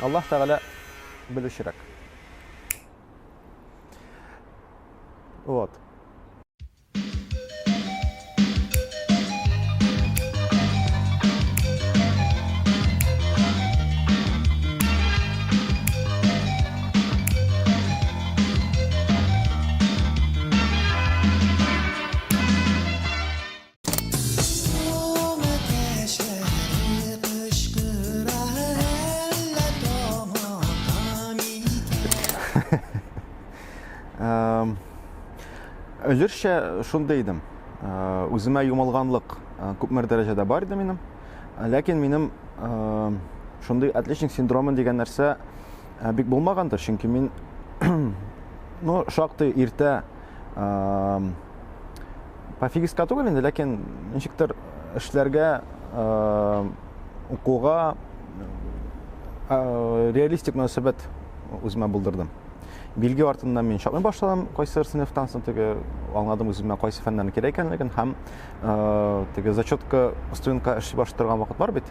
Аллаһ Тәгалә белүчерәк. Вот. Өлешчә шундый идем. Үземә йомылганлык күпмер дәрәҗәдә бар иде минем. Ләкин минем шундый отличник синдромы дигән нәрсә бик булмагандыр, чөнки мин ну, шактый иртә пофигистка түгел инде, ләкин ничектер эшләргә, укуга реалистик мөнәсәбәт үземә булдырдым. Билге артыннан мин чапмый башладым, кайсы сыйныфтан соң теге аңладым үземә кайсы фәннәрнең кирәк икәнлеген һәм теге зачетка студентка эшли башлый торган вакыт бар бит.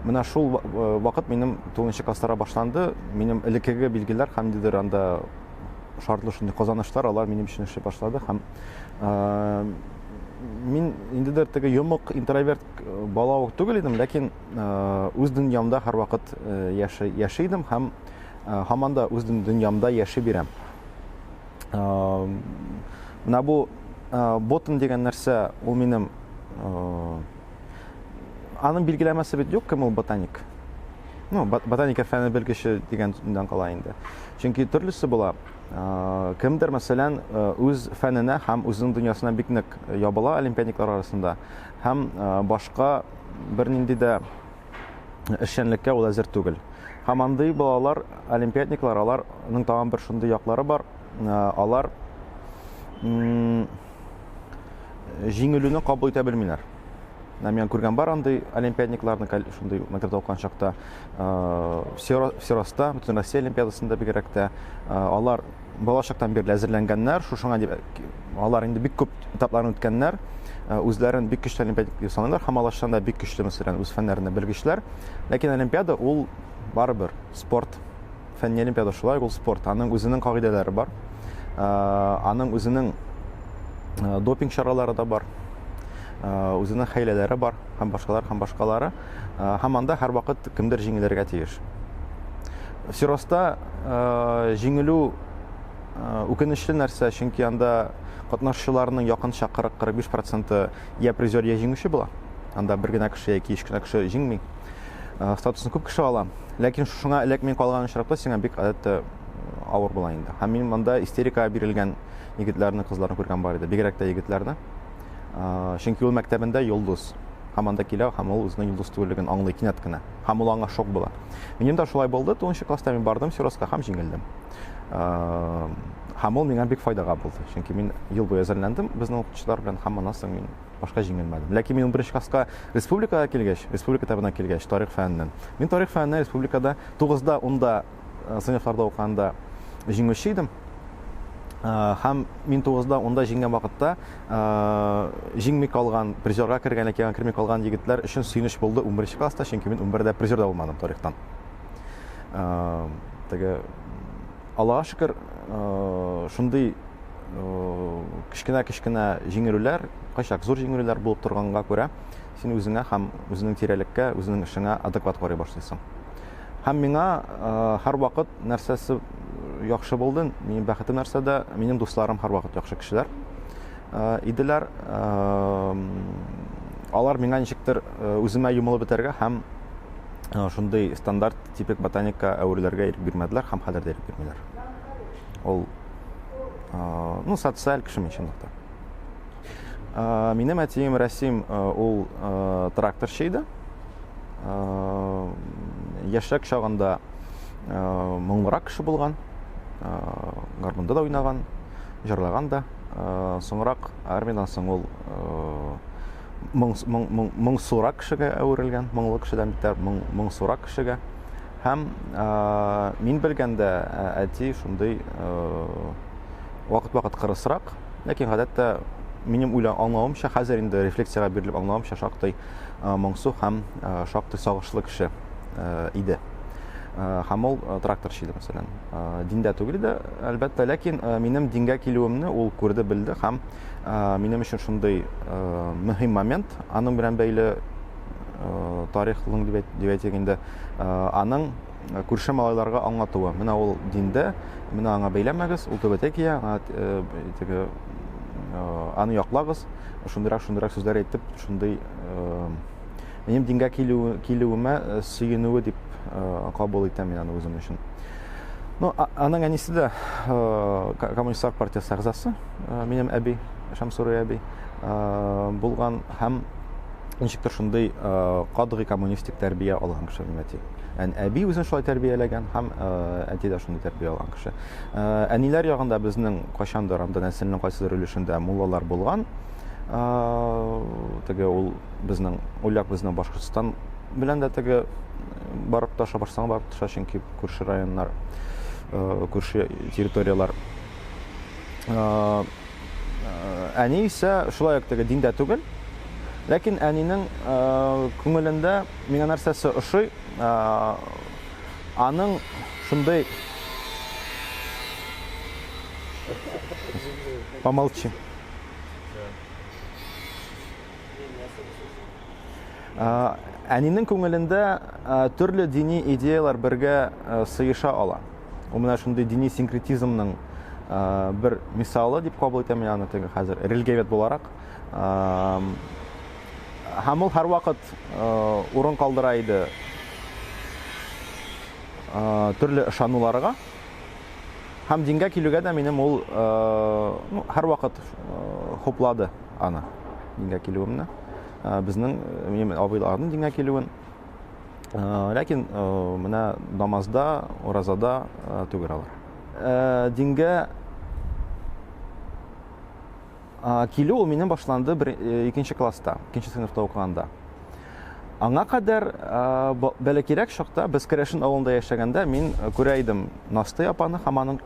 Менә шул вакыт минем тугызынчы классларга башланды. Минем элеккеге билгеләр һәм ниндидер анда шартлы шундый казанышлар алар минем өчен эшли башлады һәм мин ниндидер теге йомык интроверт бала ук түгел идем, ләкин үз дөньямда һәрвакыт яши, яши идем һәм һаман да үз дөньямда яши бирәм. Менә бу ботын дигән нәрсә, ул минем аның билгеләмәсе бит юк, кем ул ботаник. Ну, ботаника фәне белгече дигәндән кала инде. Чөнки төрлесе була. Кемдер, мәсәлән, үз фәненә һәм үзенең дөньясына бик нык ябыла олимпиадниклар арасында һәм башка бернинди дә эшчәнлеккә ул әзер түгел. Һәм андый балалар, олимпиадниклар, аларның тагын бер шундый яклары бар. Алар җиңелүне кабул итә белмиләр. Менә мин күргән бар андый олимпиадникларны, шундый мәктәптә укыган чакта, Всероста, бөтен Россия олимпиадасында бигрәк тә, алар бала чактан бирле әзерләнгәннәр, шушыңа дип алар инде бик күп этапларны үткәннәр, үзләрен бик көчле олимпиадник дип саныйлар һәм алар чыннан да бик көчле, мәсәлән, үз фәннәрендә белгечләр. Ләкин олимпиада ул барыбер спорт. Фәнни олимпиада шулай ул спорт. Аның үзенең кагыйдәләре бар. Аның үзенең допинг чаралары да бар. Үзенең хәйләләре бар һәм башкалар һәм башкалары. Һәм анда һәрвакыт кемдер җиңелергә тиеш. Всероста җиңелү үкенечле нәрсә, чөнки анда катнашучыларның якынча 40-45 проценты я призер, я җиңүче була. Анда бер генә кеше яки өч кенә кеше җиңми. Статусын күп кеше ала. Ләкин шушыңа эләкми калган очракта сиңа бик гадәттә авыр була инде. Һәм мин монда истерикага бирелгән егетләрне, кызларны күргән бар иде. Бигрәк тә егетләрне. Чөнки ул мәктәбендә йолдыз. Һәм анда килә һәм ул үзенең йолдыз түгеллеген аңлый кинәт кенә. Һәм ул аңа шок була. Минем дә шулай булды. 9 класста мин бардым Сироска һәм җиңелдем. Һәм ул миңа бик файдага булды. Чөнки мин ел буе әзерләндем безнең укытучылар белән һәм аннан соң мин башка җиңелмәдем. Ләкин мин 11 класска республикага килгәч, республика этабына килгәч, тарих фәненнән. Мин тарих фәненнән республикада 9-да, 10-да сыйныфларда укыганда җиңүче идем. Һәм мин 9-да, 10-да җиңгән вакытта җиңми калган, призерга кергән яки аңа керми калган егетләр өчен сөенеч булды 11 класста, чөнки мин 11-дә призер да булмадым тарихтан. Теге Аллага шөкер, шундый кечкенә-кечкенә җиңелүләр, кайчак зур җиңелүләр булып торганга күрә, син үзеңә һәм үзеңнең тирәлеккә, үзеңнең эшеңә адекват карый башлыйсың. Һәм миңа һәрвакыт нәрсәсе яхшы булды, минем бәхетем нәрсәдә, минем дусларым һәрвакыт яхшы кешеләр иделәр. Алар миңа ничектер үземә йомылып бетәргә һәм шундый стандарт типик ботаникка әверелергә ирек бирмәделәр һәм хәзер дә ирек бирмиләр. Ул ну, социаль кеше мин чынлыкта. Минем әтием Рәсим ул тракторчы иде. Яшьрәк чагында моңлырак кеше булган, гармунда да уйнаган, җырлаган да. Соңрак армиядән соң ул моңсурак кешегә әверелгән, моңлы кешедән битәр моңсурак кешегә. Һәм мин белгәндә әти шундый вакыт-вакыт кырысрак, ләкин гадәттә минем уйла аңлавымча, хәзер инде рефлексиягә бирелеп аңлавымча, шактый моңсу һәм шактый сагышлы кеше иде. Һәм ул тракторчы иде, мәсәлән. Диндә түгел иде, әлбәттә, ләкин минем дингә килүемне ул күрде, белде һәм минем өчен шундый мөһим момент, аның белән бәйле тарихның дип әйтик инде, аның күрше малайларга аңлатуы. Менә ул диндә, менә аңа бәйләмәгез, ул түбәтәй кия, аңа теге аны яклагыз, шундыйрак шундыйрак сүзләр әйтеп, шундый минем дингә килү, килүемә э, сөенүе дип э, кабул итәм мин аны үзем өчен. Ну, аның әнисе дә э, коммунистлар партиясе әгъзасы, минем әби, Шәмсурый әби булган һәм ничектер шундый катгый коммунистик тәрбия алган кеше минем әти. Әби үзен шулай тәрбияләгән һәм әти дә шундый тәрбия алган кеше. Әниләр ягында безнең кайчандыр анда нәселнең кайсыдыр өлешендә муллалар булган. Теге ул безнең ул як безнең Башкортстан белән дә теге барып таша, Башкортстанга барып таша, чөнки күрше районнар, күрше территорияләр. Әни исә шулай ук теге диндә түгел. Ләкин әнинең күңелендә миңа нәрсәсе ошый, аның шундый Помолчи. Әнинең күңелендә төрле дини идеяләр бергә сыеша ала. Ул менә шундый дини синкретизмның бер мисалы дип кабул итәм мин аны теге хәзер религиовед буларак. Һәм ул һәрвакыт урын калдыра иде төрле ышануларга. Һәм дингә килүгә дә минем ул ну, һәрвакыт хуплады аны дингә килүемне. Безнең минем абыйларның дингә килүен. Ләкин менә намазда, уразада түгел алар. Дингә килү ул минем башланды бер икенче класста, икенче сыйныфта укыганда. Аңа кадәр бәләкәйрәк чакта без Керәшен авылында яшәгәндә мин күрә идем Настый апаны һәм аның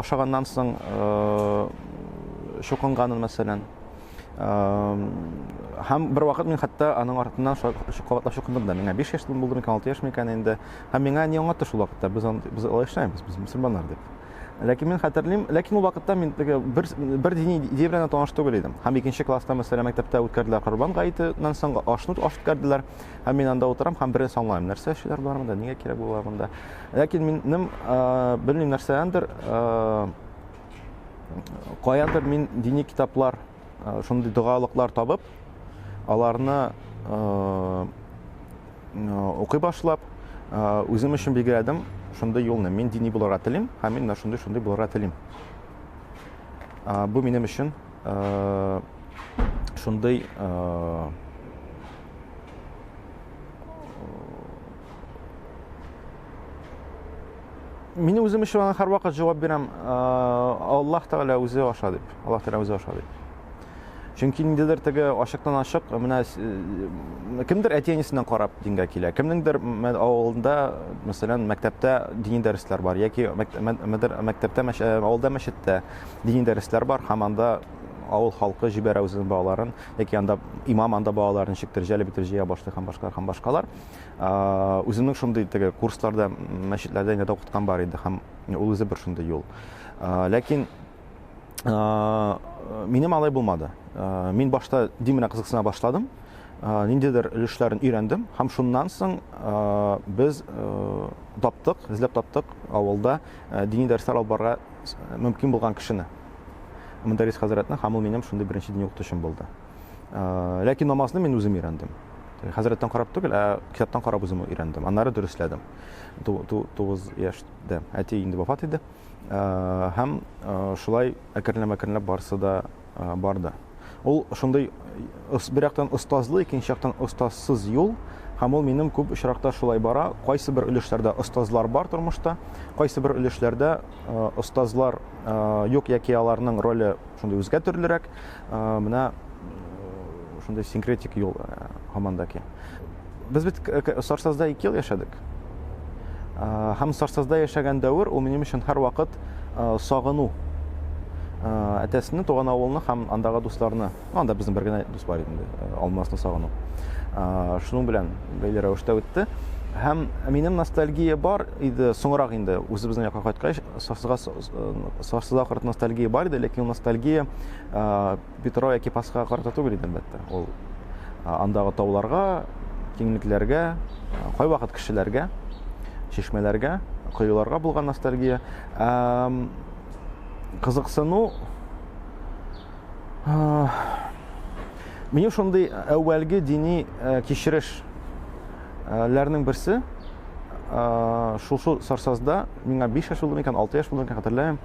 ашаганнан соң чукынганын, мәсәлән. Һәм бер вакыт мин хәтта аның артыннан кабатлап чукындым да. Миңа 5 яшь булды микән, 6 яшь микән инде. Һәм миңа әни аңлатты шул вакытта, без без алай эшләмибез, без мөселманнар дип. Ләкин мин хәтерлим, ләкин ул вакытта мин теге бер бер дини идея белән таныш түгел идем. Һәм икенче класста, мәсәлән, мәктәптә үткәрделәр Корбан гаетеннән соң ашны аш үткәрделәр. Һәм мин анда утырам һәм бераз аңлыйм, нәрсә эшлиләр болар монда, нигә кирәк болар монда. Ләкин минем белмим нәрсәдәндер, каяндыр мин дини китаплар, шундый догалыклар табып, аларны укый башлап, үзем өчен билгеләдем шундый юлны. Мин дини булырга телим һәм мин менә шундый-шундый булырга телим. Бу минем өчен шундый Мин үзем өчен аңа һәрвакыт җавап бирәм, Аллаһ Тәгалә үзе аша дип. Аллаһ Тәгалә үзе аша дип. Чөнки ниндидер теге ачыктан ачык менә кемдер әти-әнисеннән карап дингә килә, кемнеңдер авылында, мәсәлән, мәктәптә дини дәресләр бар яки мәктәптә, авылда мәчеттә дини дәресләр бар һәм анда авыл халкы җибәрә үзенең балаларын яки анда имам анда балаларын ничектер җәлеп итеп җыя башлый һәм башкалар һәм башкалар. Үземнең шундый теге курсларда, мәчетләрдә инде укыткан бар иде һәм ул үзе бер шундый юл. Ләкин минем алай булмады. Мин башта дин белән кызыксына башладым. Ниндидер өлешләрен өйрәндем һәм шуннан соң без таптык, эзләп таптык авылда дини дәресләр алып барырга мөмкин булган кешене. Мөдәррис хәзрәтне һәм ул минем шундый беренче дини укытучым булды. Ләкин намазны мин үзем өйрәндем. Хәзрәттән карап түгел, ә китаптан карап үзем өйрәндем. Аннары дөресләдем. 9 яшьтә әти инде вафат иде. Һәм шулай әкренләп-әкренләп барысы да барды. Ул шундый бер яктан остазлы, икенче яктан остазсыз юл. Һәм ул минем күп очракта шулай бара. Кайсы бер өлешләрдә остазлар бар тормышта, кайсы бер өлешләрдә остазлар юк яки аларның роле шундый үзгә төрлерәк. Менә шундый синкретик юл һаман да ки. Без бит Сарсазда 2 ел яшәдек. Һәм Сарсазда яшәгән дәвер ул минем өчен һәрвакыт сагыну. Әтәсне, туган авылны һәм андагы дусларны. Анда безнең бер генә дус бар иде инде, Алмазны сагыну. Шуның белән бәйле рәвештә үтте. Һәм минем ностальгия бар иде, соңрак инде үзебезнең якка кайткач, Сарсызга Сарсызга карата ностальгия бар иде, ләкин ул ностальгия Петро яки Пасхага карата түгел иде, әлбәттә. Ул андагы тауларга, киңлекләргә, кайвакыт кешеләргә, чишмәләргә, коеларга булган ностальгия. Кызыксыну Минем шундый әүвәлге дини кичереш ләрнең берсе шушы Сарсазда миңа 5 яшь булды микән, 6 яшь булды микән, хәтерләмим.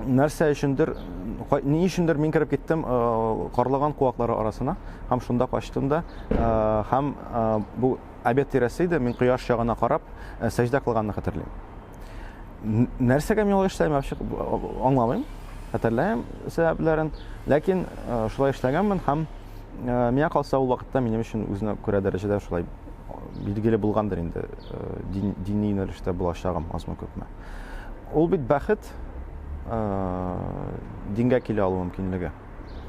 Нәрсә өчендер, ни өчендер мин кереп киттем карлыган куаклары арасына һәм шунда качтым да һәм бу обед тирәсе иде, мин кояш ягына карап сәҗдә кылганны хәтерлим. Нәрсәгә мин алай эшләдем, вообще аңламыйм, хәтерләмим сәбәпләрен. Ләкин шулай эшләгәнмен һәм миңа калса ул вакытта минем өчен үзенә күрә дәрәҗәдә шулай билгеле булгандыр инде дин, дини юнәлештә булачагым азмы күпме. Ул бит бәхет дингә килә алу мөмкинлеге.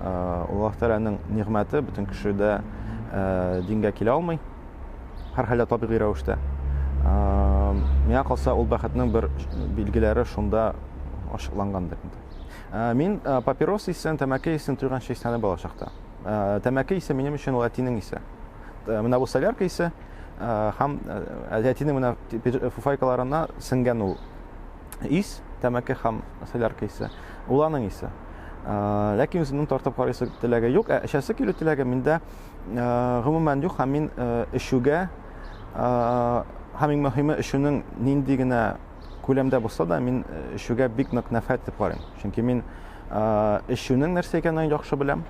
Аллаһ Тәгаләнең нигъмәте бөтен кеше дә дингә килә алмый. Һәрхәлдә табигый рәвештә. Миңа калса, ул бәхетнең бер билгеләре шунда ачыклангандыр инде. Мин папирос исен, тәмәке исен тойганчы исләнеп балачакта. Тәмәке исе минем өчен ул әтинең исе. Менә бу солярка исе һәм әтинең менә фуфайкаларына сеңгән ул ис, тәмәке һәм солярка исе. Ул аның исе. Ләкин үземнең тартып карыйсы теләге юк. Ә эчәсе килү теләге миндә гомумән юк һәм мин эчүгә һәм иң мөһиме эчүнең нинди генә күләмдә булса да, мин эчүгә бик нык нәфрәт итеп карыйм. Чөнки мин эчүнең нәрсә икәнен яхшы беләм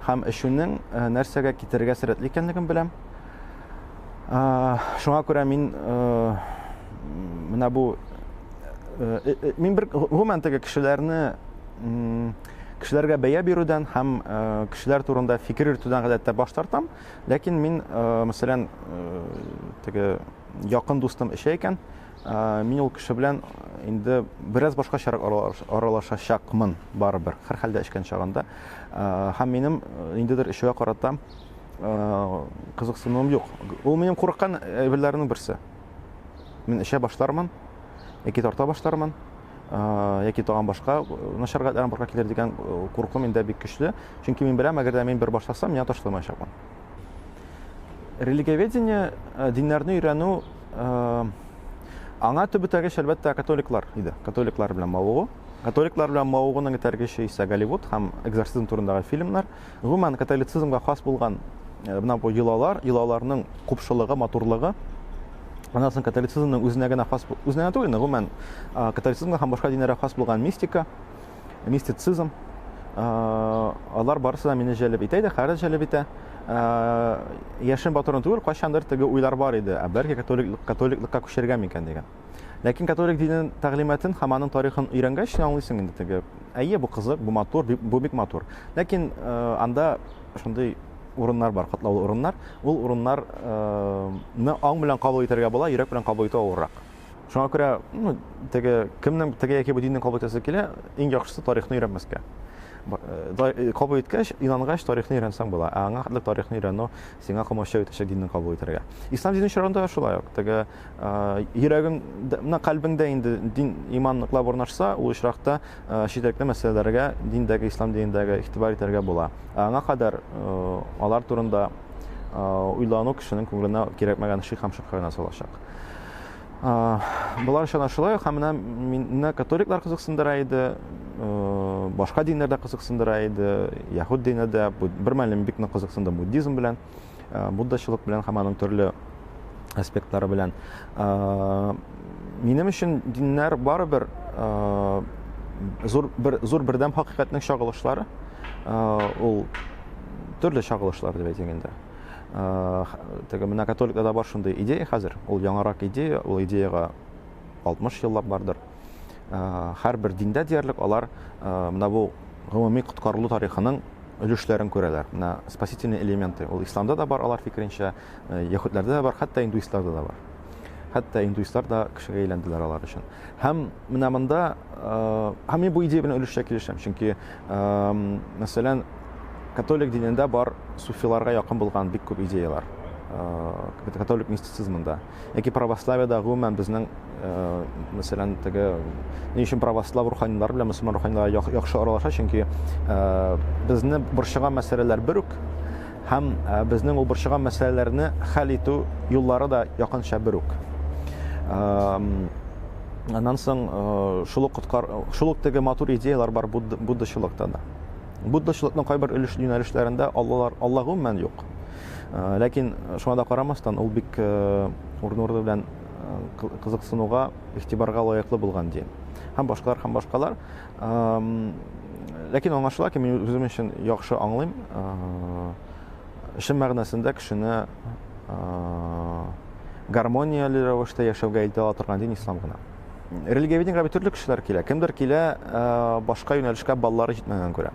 һәм эчүнең нәрсәгә китерергә сәләтле икәнлеген беләм. Шуңа күрә мин менә бу мин бер гомумән теге кешеләрне кешеләргә бәя бирүдән һәм кешеләр турында фикер йөртүдән гадәттә баш тартам. Ләкин мин, мәсәлән, теге якын дустым эчә икән, мин ул кеше белән инде бераз башкачарак аралашачакмын барыбер, һәрхәлдә эчкән чагында. Һәм минем ниндидер эчүгә карата кызыксынуым юк. Ул минем курыккан әйберләрнең берсе. Мин эчә башлармын, яки тарта башлармын, яки тагын башка начар гадәтләрем барлыкка килер дигән курку миндә бик көчле. Чөнки мин беләм, әгәр дә мин бер башласам, миңа ташламаячакмын. Религиоведение, диннәрне өйрәнү, аңа төп этәргеч, әлбәттә, католиклар иде. Католиклар белән мавыгу. Католиклар белән мавыгуның этәргече исә Голливуд һәм экзорцизм турындагы фильмнар. Гомумән, католицизмга хас булган менә бу йолалар, йолаларның купшылыгы, матурлыгы. Аннан соң католицизмның үзенә генә хас, үзенә генә түгел, гомумән, католицизмга һәм башка диннәргә хас булган мистика, мистицизм, алар барысы да мине җәлеп итә иде, хәзер җәлеп итә. Яшен батырын түгел, кайчандыр теге уйлар бар иде, ә бәлки католик, католиклыкка күчәргә микән дигән. Ләкин католик динен тәгълиматын һәм аның тарихын өйрәнгәч, син аңлыйсың инде теге, әйе, бу кызык, бу матур, бу бик матур. Ләкин анда шундый урыннар бар, катлаулы урыннар. Ул урыннарны аң белән кабул итәргә була, йөрәк белән кабул итү авыррак. Шуңа күрә, ну, теге кемнең теге яки бу динне кабул итәсе килә, иң яхшысы тарихны өйрәнмәскә. Э, кабул иткәч, инангач тарихны өйрәнсәң була. Ә аңа хәтле тарихны өйрәнү сиңа комачау итәчәк динне кабул итәргә. Ислам дине очрагында шулай ук. Теге э, йөрәгең, менә кальбеңдә инде дин иман ныклап урнашса, ул очракта э, четерекле мәсьәләләргә диндәге, ислам динендәге игътибар итәргә була. Ә аңа кадәр алар турында уйлану кешенең күңеленә кирәкмәгән шик һәм шөбһә генә салачак. Болар өчен шулай ук һәм менә мине католиклар кызыксындыра иде, башка диннәр дә кызыксындыра иде, яһүд дине дә, бер мәлне мин бик нык кызыксындым буддизм белән, буддачылык белән һәм аның төрле аспектлары белән. Минем өчен диннәр барыбер зур бер зур бердәм хакыйкатьнең чагылышлары. Ул төрле чагылышлар дип әйтик инде. Теге менә католикларда бар шундый идея хәзер. Ул яңарак идея, ул идеяга 60 еллап бардыр. Һәрбер диндә диярлек алар менә бу гомуми коткарылу тарихының өлешләрен күрәләр. Менә спасительные элементы. Ул исламда да бар алар фикеренчә, яһүдләрдә дә бар, хәтта индуистларда да бар. Хәтта индуистлар да кешегә әйләнделәр алар өчен. Һәм менә монда һәм мин бу идея белән өлешчә килешәм, чөнки мәсәлән, католик динендә бар суфиларга якын булган бик күп идеялар. католик мистицизмында. Яки православиедә гомумән безнең, мәсәлән, теге ни өчен православ руханилар белән мөселман руханилары яхшы аралаша, чөнки безне борчыган мәсьәләләр бер үк һәм безнең ул борчыган мәсьәләләрне хәл итү юллары да якынча бер үк. Аннан соң шул ук коткар, шул ук теге матур идеялар бар буддачылыкта да. Буддачылыкның кайбер өлеш юнәлешләрендә Аллалар, Алла гомумән юк. Ләкин шуңа да карамастан, ул бик урын-урыны белән кызыксынуга, игътибарга лаеклы булган дин. Һәм башкалар, һәм башкалар. Ләкин аңлашыла ки, мин үзем өчен яхшы аңлыйм. Чын мәгънәсендә кешене гармонияле рәвештә яшәүгә илтә ала торган дин ислам гына. Религиоведениегә бит төрле кешеләр килә. Кемдер килә, башка юнәлешкә баллары җитмәгән күрә.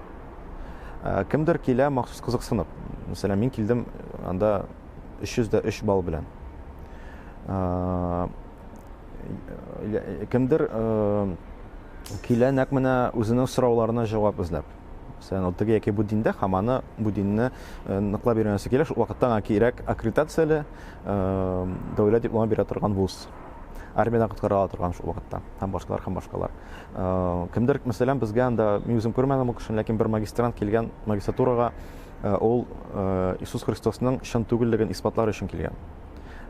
Кемдер килә махсус кызыксынып. Мәсәлән, мин килдем анда 303 балл белән. Кемдер килә нәкъ менә үзенең сорауларына җавап эзләп. Мәсәлән, ул теге яки бу диндә һәм аны бу динне ныклап өйрәнәсе килә. Шул вакытта аңа кирәк аккредитацияле дәүләт дипломы бирә торган вуз. Армиядән коткара ала торган шул вакытта һәм башкалар һәм башкалар. Кемдер, мәсәлән, безгә анда, мин үзем күрмәдем ул кешене, ләкин бер магистрант килгән магистратурага, ул Иисус Христосның чын түгеллеген исбатлар өчен килгән.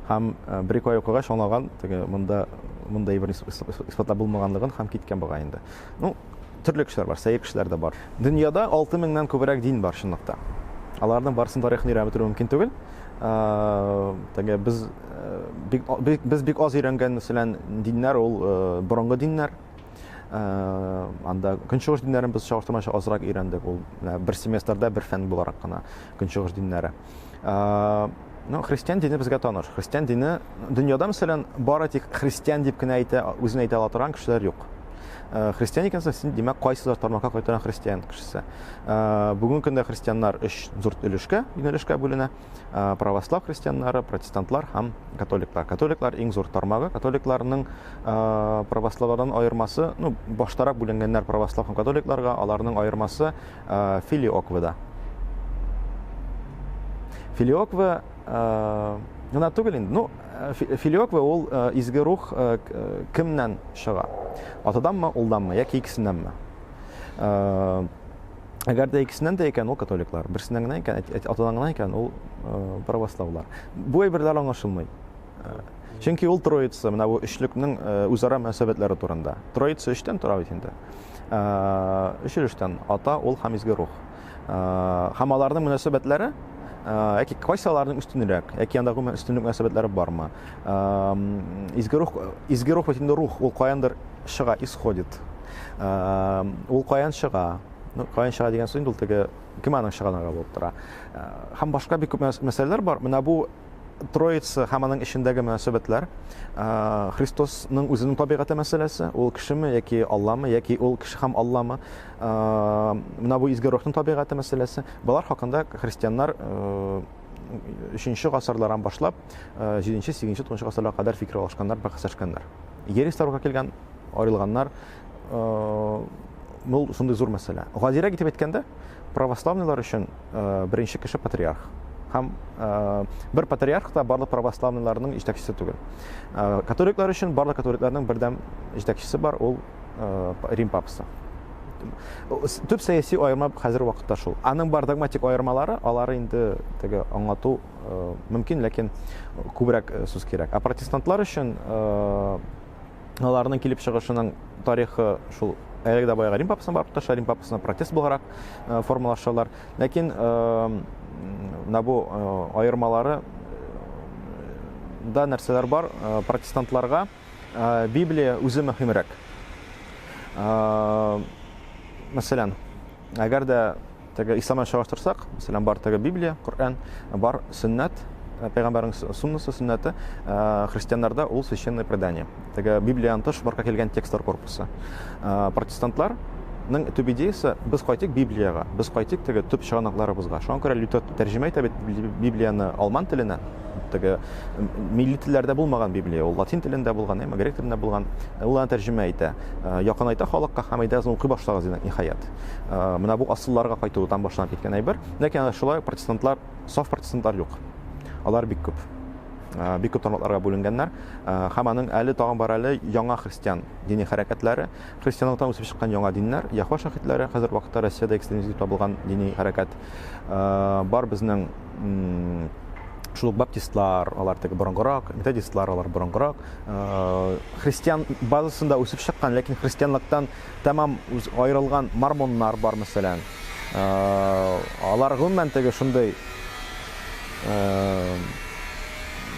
Һәм бер-ике ай укыгач аңлаган, теге монда монда әйбер исбатлап булмаганлыгын һәм киткән бугай инде. Ну, төрле кешеләр бар, сәер кешеләр дә бар. Дөньяда 6000-нән күбрәк дин бар чынлыкта. Аларның барысын тарихын өйрәнеп бетерү мөмкин түгел. Теге без бик, без бик аз өйрәнгән, мәсәлән, диннәр ул борынгы диннәр. Анда көнчыгыш диннәрен без чагыштырмача азрак өйрәндек. Ул бер семестрда бер фән буларак кына көнчыгыш диннәре. Ну, христиан дине безгә таныш. Христиан дине дөньяда, мәсәлән, бары тик христиан дип кенә әйтә, үзен әйтә ала торган кешеләр юк. Христиан икәнсең, син, димәк, кайсыдыр тармакка кайтарган христиан кешесе. Бүгенге көндә христианнар өч зур өлешкә, юнәлешкә бүленә. Православ христианнары, протестантлар һәм католиклар. Католиклар иң зур тармагы. Католикларның православлардан аермасы, ну, баштарак бүленгәннәр православ һәм католикларга, аларның аермасы филиокведа. Филиокве гына түгел инде. Ну, филиокве ул изге рух кемнән чыга? Атаданмы, улданмы яки икесеннәнме? Әгәр дә икесеннән дә икән, ул католиклар. Берсеннән генә икән, атадан гына икән, ул православлар. Бу әйберләр аңлашылмый. Чөнки ул Троица, менә бу өчлекнең үзара мөнәсәбәтләре турында. Троица өчтән тора бит инде. Өч өлештән: Ата, Ул һәм Изге Рух. Һәм аларның мөнәсәбәтләре, яки кайсы аларның өстенрәк, яки анда гомумән өстенлек мөнәсәбәтләре бармы? Изге Рух, Изге Рух бит инде рух, ул каяндыр чыга, исходит. Ул каян чыга? Ну, каян чыга дигән сүз инде ул теге кем аның чыганагы булып тора. Һәм башка бик күп мәсьәләләр бар. Менә бу Троица һәм аның эчендәге мөнәсәбәтләр, Христосның үзенең табигате мәсьәләсе, ул кешеме яки Алламы, яки ул кеше һәм Алламы, менә бу изге рухның табигате мәсьәләсе, болар хакында христианнар 3 гасырлардан башлап 7, 8, 9 гасырларга кадәр фикер алышканнар, бәхәсләшкәннәр. Ересь барлыкка килгән, аерылганнар. Бу шундый зур мәсьәлә. Гадирәк итеп әйткәндә, православныйлар өчен беренче кеше патриарх. Һәм бер патриарх та барлык православныйларның җитәкчесе түгел. Католиклар өчен барлык католикларның бердәм җитәкчесе бар, ул Рим папасы. Төп сәяси аерма хәзер вакытта шул. Аның бар догматик аермалары, алары инде теге аңлату мөмкин, ләкин күбрәк сүз кирәк. Ә протестантлар өчен аларның килеп чыгышының тарихы шул әлеге дә баягы Рим папасына барып тоташа, Рим папасына протест буларак формалашалар. Ләкин менә бу аермалары да нәрсәләр бар. Протестантларга Библия үзе мөһимрәк. Мәсәлән, әгәр дә Теге ислам белән чагыштырсак, мәсәлән, бар теге Библия, Коръән, бар сөннәт, э, пәйгамбәрнең суннасы, сөннәте, э, христианнарда ул священное предание. Теге Библиядән тыш барка килгән текстлар корпусы. Э, протестантлар ның төп идеясы без кайтыйк Библиягә, без кайтыйк теге төп чыганакларыбызга. Шуңа күрә Лютер тәрҗемә итә бит Библияне алман теленә. Теге милли телләрдә булмаган Библия, ул латин телендә булган, әмма грек телендә булган. Ул аны тәрҗемә итә. Якынайта халыкка һәм әйдәгез укый башлагыз, ниһаять. Менә бу асылларга кайтудан башланып киткән әйбер. Ләкин шулай протестантлар, саф протестантлар юк. Алар бик күп. Бик күп тармакларга бүленгәннәр. Һәм аның әле тагын бар әле яңа христиан дини хәрәкәтләре, христианлыктан үсеп чыккан яңа диннәр, Яһвә шаһитләре, хәзер вакытта Россиядә экстремизм дип табылган дини хәрәкәт. Бар безнең шул ук баптистлар, алар теге борынгырак, методистлар, алар борынгырак. Христиан базасында үсеп чыккан, ләкин христианлыктан тәмам аерылган мормоннар бар, мәсәлән. Алар гомумән теге шундый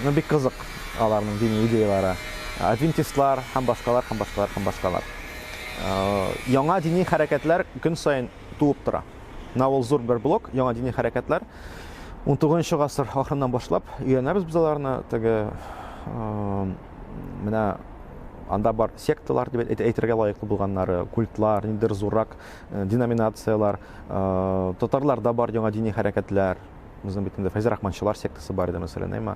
ну, бик кызык аларның дини идеялары. Адвентистлар һәм башкалар, һәм башкалар, һәм башкалар. Яңа дини хәрәкәтләр көн саен туып тора. Менә ул зур бер блок, яңа дини хәрәкәтләр. 19 гасыр ахырыннан башлап өйрәнәбез без аларны. Теге менә анда бар секталар дип әйтергә лаеклы булганнары, культлар, ниндидер зуррак деноминацияләр, татарларда бар яңа дини хәрәкәтләр. Безнең бит инде Фәйзрахманчылар сектасы бар иде, мәсәлән, әйме?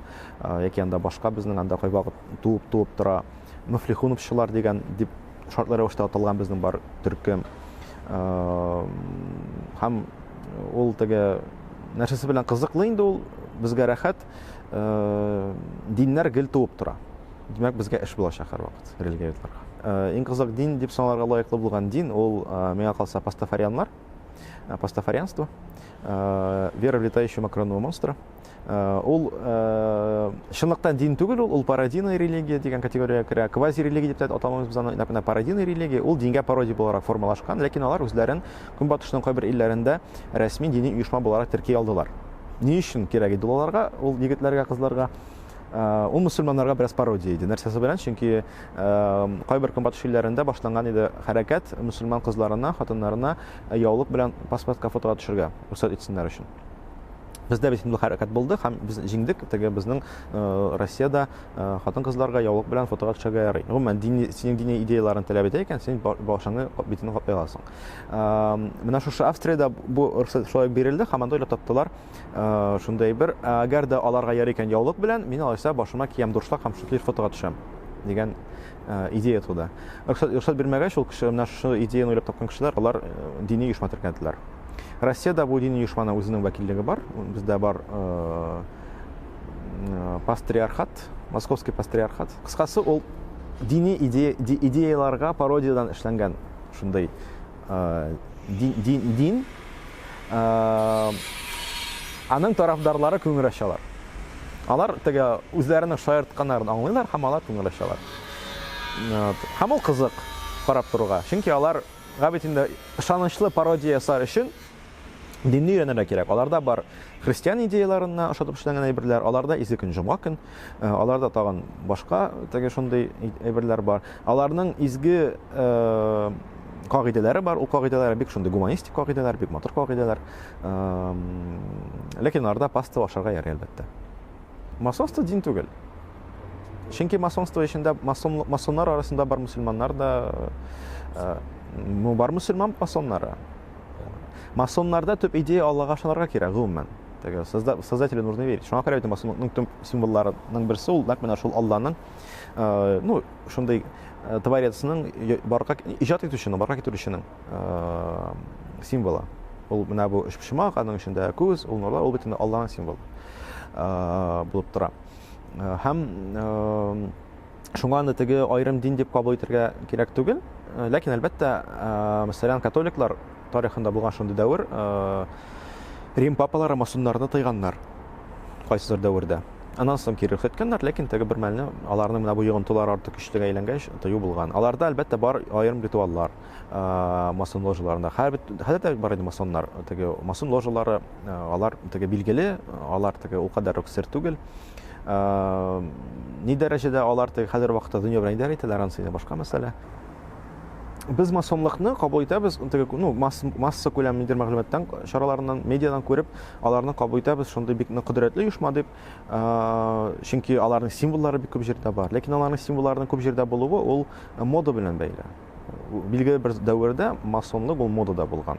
Яки анда башка безнең анда кайвакыт туып-туып тора мөфлихуновчылар дигән дип шартлы рәвештә аталган безнең бар төркем. Һәм ул теге нәрсәсе белән кызыклы инде ул, безгә рәхәт, диннәр гел туып тора. Димәк, безгә эш булачак һәрвакыт религиоведларга. Иң кызык дин дип саналырга лаеклы булган дин ул, миңа калса, пастафарианнар, пастафарианство, вера в летающего макаронного монстра. Ул чынлыкта дин түгел ул, ул пародийная религия дигән категориягә керә. Квази-религия дип тә атамыйбыз без аны, нәкъ менә пародийная религия, ул дингә пародия буларак формалашкан, ләкин алар үзләрен Көнбатышның кайбер илләрендә рәсми дини оешма буларак терки алдылар. Ни өчен кирәк иде ул аларга, ул егетләргә, кызларга? Ул мөселманнарга бераз пародия иде. Нәрсәсе белән? Чөнки кайбер көнбатыш илләрендә башланган иде хәрәкәт мөселман кызларына, хатыннарына яулык белән паспортка фотога төшергә рөхсәт итсеннәр өчен. Бездә бит инде хәрәкәт булды һәм без җиңдек. Теге безнең Россиядә хатын-кызларга яулык белән фотога төшәргә ярый. Гомумән, дини, синең дини идеяләрен таләп итә икән, син башыңны, битеңне каплый аласың. Менә шушы Австриядә бу рөхсәт шулай бирелде һәм анда уйлап таптылар. Шундый әйбер, әгәр дә аларга ярый икән яулык белән, мин алайса башыма киям дуршлаг һәм шундый фотога төшәм дигән идея туды. Рөхсәт, рөхсәт бирмәгәч, ул кеше менә шушы идеяны уйлап тапкан кешеләр, алар дини оешма теркәделәр. Россиядә бу дини оешманың үзенең вәкиллеге бар. Бездә бар пастриархат, московский пастриархат. Кыскасы, ул дини идея, идеяларга пародиядан эшләнгән шундый дин, дин, дин аның тарафдарлары күңел ачалар. Алар теге үзләренең шаяртканнарын аңлыйлар һәм алар күңел ачалар. Һәм ул кызык карап торуга. Чөнки алар бит инде ышанычлы пародия ясар өчен динне өйрәнергә кирәк. Аларда бар христиан идеяларына ошатып эшләнгән әйберләр, аларда изге көн җомга көн, э, аларда тагын башка теге шундый әйберләр бар. Аларның изге э, кагыйдәләре бар. Ул кагыйдәләр бик шундый гуманистик кагыйдәләр, бик матур кагыйдәләр. Ләкин аларда паста ашарга ярый, әлбәттә. Масонство дин түгел. Чөнки масонство эчендә масон, масоннар арасында бар мөселманнар да, э, ну, бар мөселман масоннары. Масоннарда төп идея Аллага ышанырга кирәк, гомумән. Теге создателю нужно верить. Шуңа күрә бит масонлыкның төп символларының берсе ул нәкъ менә шул Алланың, э, ну, шундый э, творецның барга иҗат итүченең, барга китерүченең э, символы. Ул менә бу өчпочмак, аның эчендә күз, ул нурлар, ул бит инде Алланың символы булып тора. Һәм шуңа аны теге аерым дин дип кабул итәргә кирәк түгел. Ләкин, әлбәттә, мәсәлән, католиклар тарихында булган шундый дәвер, Рим папалары масоннарны тыйганнар кайсыдыр дәвердә. Аннан соң кире рөхсәт иткәннәр, ләкин теге бер мәлне аларның менә бу йогынтылары артык көчлегә әйләнгәч, тыю булган. Аларда, әлбәттә, бар аерым ритуаллар масон ложаларында. Хәзер дә бар инде масоннар. Теге масон ложалары, алар теге билгеле, алар теге ул кадәр үк сер түгел. Ни дәрәҗәдә алар теге хәзер вакытта дөнья белән идарә итәләр, анысы инде башка мәсьәлә. Без масонлыкны кабул итәбез, теге, ну, масса күләм нидер мәгълүматтан, чараларыннан, медиадан күреп, аларны кабул итәбез, шундый бик нык кодрәтле оешма дип, чөнки аларның символлары бик күп җирдә бар. Ләкин аларның символларының күп җирдә булуы ул мода белән бәйле. Билгеле бер дәвердә масонлык ул модада булган.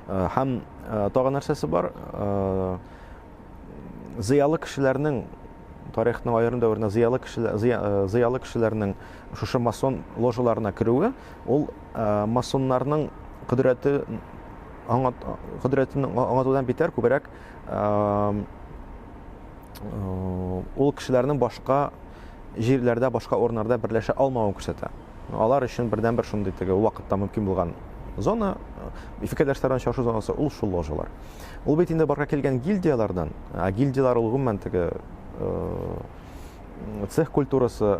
Һәм тагын нәрсәсе бар? Зыялы кешеләрнең тарихның аерым дәверендә зыялы кешеләр зыялы кешеләрнең шушы масон ложаларына керүе ул масоннарның кодрәте аңат кодрәтен аңлатудан битәр күбрәк Ул кешеләрнең башка җирләрдә, башка урыннарда берләшә алмавын күрсәтә. Алар өчен бердәнбер шундый теге ул вакытта мөмкин булган зона, фикердәшләрдән очрашу зонасы ул шул ложалар. Ул бит инде барга килгән гильдияләрдән, ә гильдияләр ул гомумән теге цех культурасы,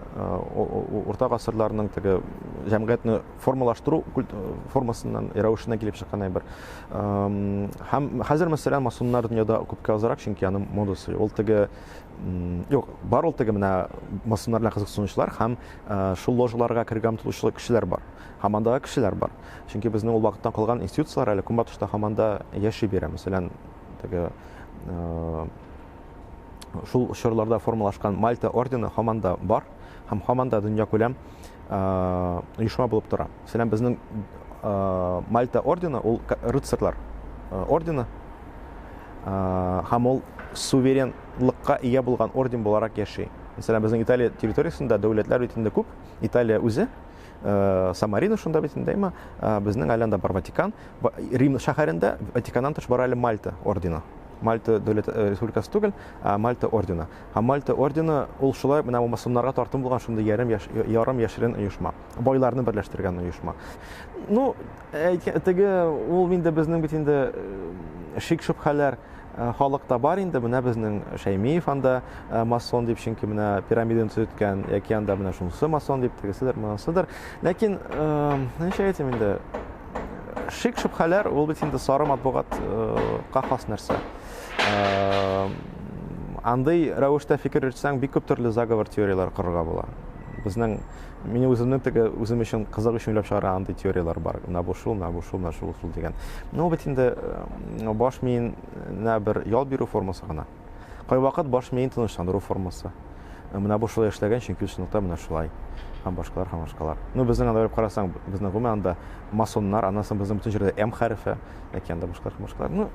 урта гасырларның теге җәмгыятьне формалаштыру формасыннан, рәвешеннән килеп чыккан әйбер. Һәм хәзер, мәсәлән, масоннар дөньяда күпкә азрак, чөнки аның модасы ул теге юк, бар ул теге менә масоннар белән кызыксынучылар һәм шул ложаларга керергә омтылучы кешеләр бар. Һәм андагы кешеләр бар. Чөнки безнең ул вакыттан калган институцияләр әле Көнбатышта һаман да яши бирә. Мәсәлән, теге шул чорларда формалашкан Мальта ордены һаман да бар һәм һаман да дөньякүләм оешма булып тора. Мәсәлән, безнең Мальта ордены ул рыцарьлар ордены һәм ул суверенлыкка ия булган орден буларак яши. Мәсәлән, безнең Италия территориясендә дәүләтләр бит инде күп. Италия үзе, Сан-Марино шунда бит инде, әмма безнең әле анда бар Ватикан. Рим шәһәрендә Ватиканнан тыш бар әле Мальта ордены. Мальта дәүләт республикасы түгел, ә Мальта ордены. Һәм Мальта ордены ул шулай менә бу масоннарга тартым булган шундый ярым яш, ярым яшерен оешма. Байларны берләштергән оешма. Ну, теге ул инде безнең бит инде шик-шөбһәләр халыкта бар инде. Менә безнең Шәймиев анда масон дип, чөнки менә пирамиданы төзеткән, яки анда менә шунысы масон дип, тегеседер, монысыдыр. Ләкин, ничә әйтим инде, Шик-шөбһәләр ул бит инде сары матбугатка хас нәрсә. Андый рәвештә фикер йөртсәң, бик күп төрле заговор теорияләр корырга була. Безнең минем үземнең теге үзем өчен кызык өчен уйлап чыгарган андый теорияләр бар. Менә бу шул, менә бу шул, менә шул, шул дигән. Ну, бит инде баш миенә бер ял бирү формасы гына. Кайвакыт баш миен тынычландыру формасы. Менә бу шулай эшләгән, чөнки чынлыкта менә шулай. Һәм башкалар, һәм башкалар. Ну, безнең анда барып карасаң, безнең гомумән анда масоннар, аннан соң безнең бөтен җирдә М хәрефе, яки анда башкалар, һәм башкалар. Ну,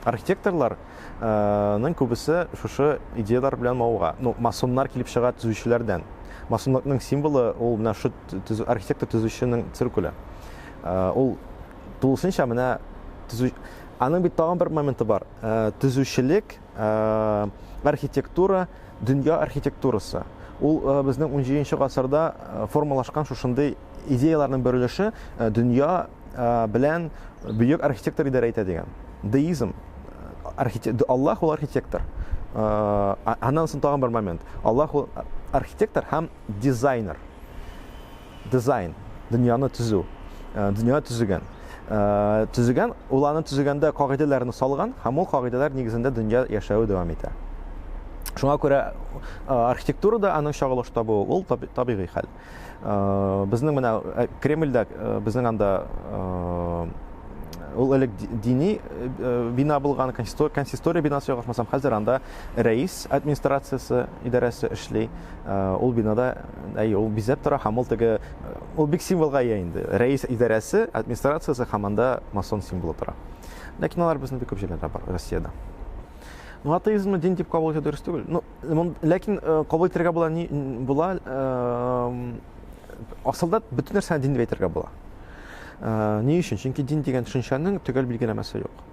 архитекторлар ның күбесе шушы идеяләр белән мавыга. Ну, масоннар килеп чыга төзүчеләрдән. Масонлыкның символы ул менә шу архитектор төзүченең циркуле. Ул тулысынча менә төзү Аның бит тагын бер моменты бар. Төзүчелек, архитектура, дөнья архитектурасы. Ул безнең 17 гасырда формалашкан шушындый идеяләрнең бер өлеше, дөнья белән бөек архитектор идарә итә дигән. Деизм. Аллаһ ул архитектор. Аннан соң тагын бер момент. Аллаһ ул архитектор һәм дизайнер. Дизайн, дөньяны төзү, дөнья төзегән. Төзегән, ул аны төзегәндә кагыйдәләрне салган һәм ул кагыйдәләр нигезендә дөнья яшәве дәвам итә. Шуңа күрә архитектурада аның чагылыш табуы ул табигый хәл. Безнең менә Кремльдә безнең анда ул элек дини бина булган, консистория бинасы ялгышмасам, хәзер анда рәис администрациясе идарәсе эшли. Ул бинада әй ул бизәп тора һәм ул теге ул бик символга ия инде. Рәис идарәсе, администрациясе һәм анда масон символы тора. Ләкин алар безнең бик күп җирләрдә бар Россиядә. Ну, атеизмны дин дип кабул итү дөрес түгел. Ну, ләкин кабул итәргә була, ни була, асылда бөтен нәрсәне дин дип әйтергә була. Ни өчен? Чөнки дин дигән төшенчәнең төгәл билгеләмәсе юк.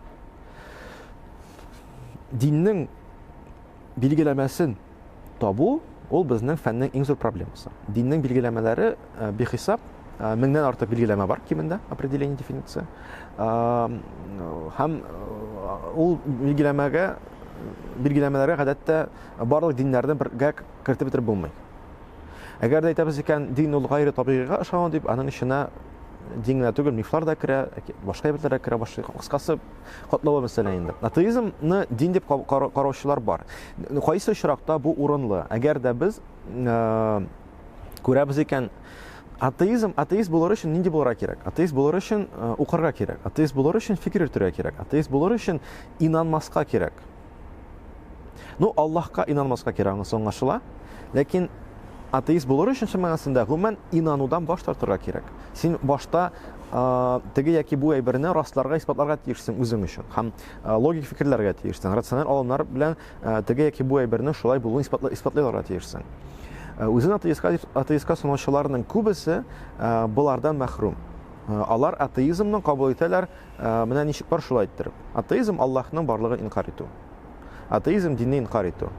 Диннең билгеләмәсен табу ул безнең фәннең иң зур проблемасы. Диннең билгеләмәләре бихисап, меңнән артык билгеләмә бар кимендә, определение, дефиниция. Һәм ул билгеләмәгә билгеләмәләргә гадәттә барлык диннәрне бергә кертеп бетереп булмый. Әгәр дә әйтәбез икән, дин ул гайре табигыйга ышану дип, аның эченә дин генә түгел, мифлар да керә, башка әйберләр дә керә, башка кыскасы катлаулы мәсьәлә инде. Атеизмны дин дип караучылар бар. Кайсы очракта бу урынлы? Әгәр дә без күрәбез икән, атеизм, атеист булыр өчен нинди булырга кирәк? Атеист булыр өчен укырга кирәк. Атеист булыр өчен фикер йөртергә кирәк. Атеист булыр өчен инанмаска кирәк. Ну, Аллаһка инанмаска кирәк, анысы аңлашыла. Ләкин атеист булыр өчен чын мәгънәсендә гомумән инанудан баш тартырга кирәк. Син башта теге яки бу әйберне расларга, исбатларга тиешсең үзең өчен һәм логик фикерләргә тиешсең, рациональ алымнар белән теге яки бу әйбернең шулай булуын исбатлый алырга тиешсең. Үзен атеистка дип атеистка санаучыларның күбесе болардан мәхрүм. Алар атеизмны кабул итәләр, менә ничек бар шулай иттереп. Атеизм Аллаһның барлыгын инкарь итү. Атеизм динне инкар итү.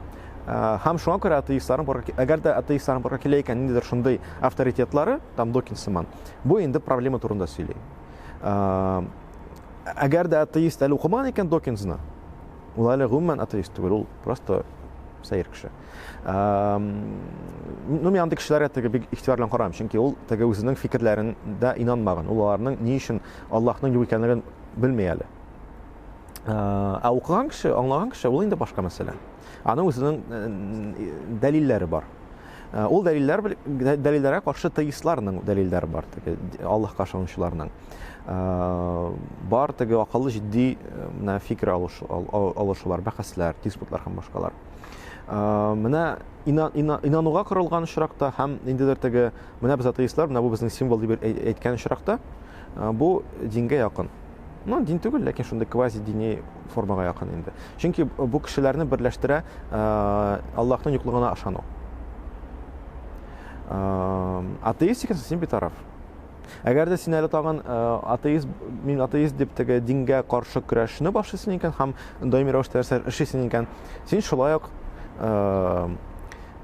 Һәм шуңа күрә атеистларның барлыкка, әгәр дә атеистларның барлыкка килә икән ниндидер шундый авторитетлары, там Докинз сыман, бу инде проблема турында сөйли. Әгәр дә атеист әле укымаган икән Докинзны, ул әле гомумән атеист түгел, ул просто сәер кеше. Ну, мин андый кешеләргә теге бик игътибар белән карыйм, чөнки ул теге үзенең фикерләрендә инанмаган. Ул аларның ни өчен Аллаһның юк икәнлеген белми әле. Ә укыган кеше, аңлаган кеше, ул инде башка мәсьәлә. Аның үзенең дәлилләре бар. Ул дәлилләр дәлилләргә каршы теистларның дәлилләре бар, теге Аллаһка ышанучыларның. Бар теге акыллы җитди менә фикер алышулар, бәхәсләр, диспутлар һәм башкалар. Менә инануга корылган очракта һәм ниндидер теге менә без атеистлар, менә бу безнең символ дип әйткән очракта, бу дингә якын. Ну, дин түгел, ләкин шундый квази дини формага якын инде. Чөнки бу кешеләрне берләштерә Аллаһның юклыгына ышану. Атеист икәнсең, син битараф. Әгәр дә син әле тагын атеист, мин атеист дип теге дингә каршы көрәшне башлыйсың икән һәм даими рәвештә нәрсә эшлисең икән, син шулай ук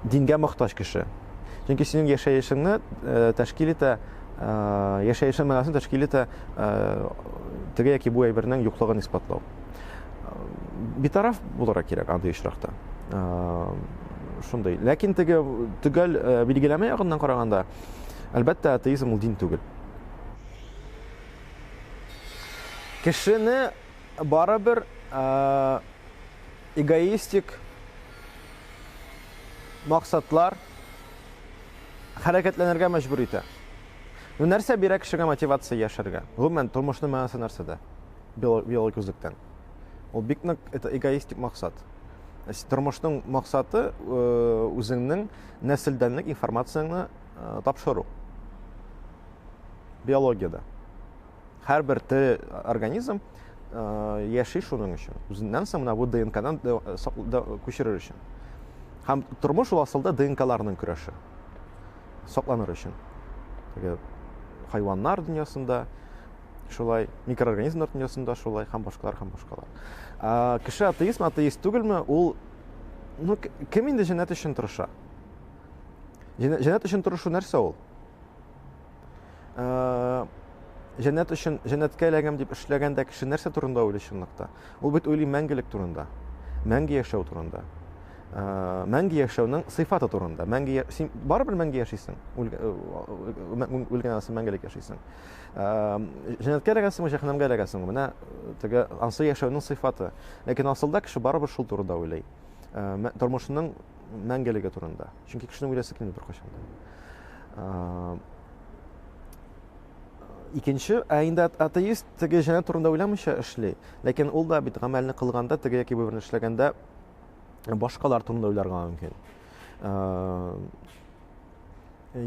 дингә мохтаҗ кеше. Чөнки синең яшәешеңне тәшкил итә яшәешнең мәгънәсен тәшкил итә теге яки бу әйбернең юклыгын исбатлау. Битараф булырга кирәк андый очракта. Шундый. Ләкин теге төгәл билгеләмә ягыннан караганда, әлбәттә, атеизм ул дин түгел. Кешене барыбер эгоистик максатлар хәрәкәтләнергә мәҗбүр итә. Ну, нәрсә бирә кешегә мотивация яшәргә? Гомумән, тормышның мәгънәсе нәрсәдә? Биологик күзлектән. Ул бик нык это эгоистик максат. Тормышның максаты э, үзеңнең нәселдәнлек информацияңне э, тапшыру. Биологиядә. Һәрбер тере организм э, яши шуның өчен. Үзеннән соң менә бу ДНКдан күчерер өчен. Һәм тормыш ул асылда ДНКларның көрәше. Сакланыр өчен. Теге хайваннар дөньясында шулай, микроорганизмнар дөньясында шулай һәм башкалар һәм башкалар. Кеше атеистмы, атеист түгелме, ул ну кем инде җәннәт өчен тырыша? Җәннәт өчен тырышу нәрсә ул? Җәннәт өчен җәннәткә эләгәм дип эшләгәндә кеше нәрсә турында уйлый чынлыкта? Ул бит уйлый мәңгелек турында. Мәңге яшәү турында. Мәңге яшәүнең сыйфаты турында. Мәңге син барыбер мәңге яшисең. Үлгәннән соң мәңгелек яшисең. Җәннәткә эләгәсеңме, җәһәннәмгә эләгәсеңме? Менә теге ансы яшәүнең сыйфаты. Ләкин асылда кеше барыбер шул турында уйлый. Тормышының мәңгелеге турында. Чөнки кешенең үләсе килми беркайчан да. Икенче, ә инде атеист теге җәннәт турында уйламыйча эшли. Ләкин ул да бит гамәлне кылганда, теге яки бу берне эшләгәндә башкалар турында уйларга мөмкин.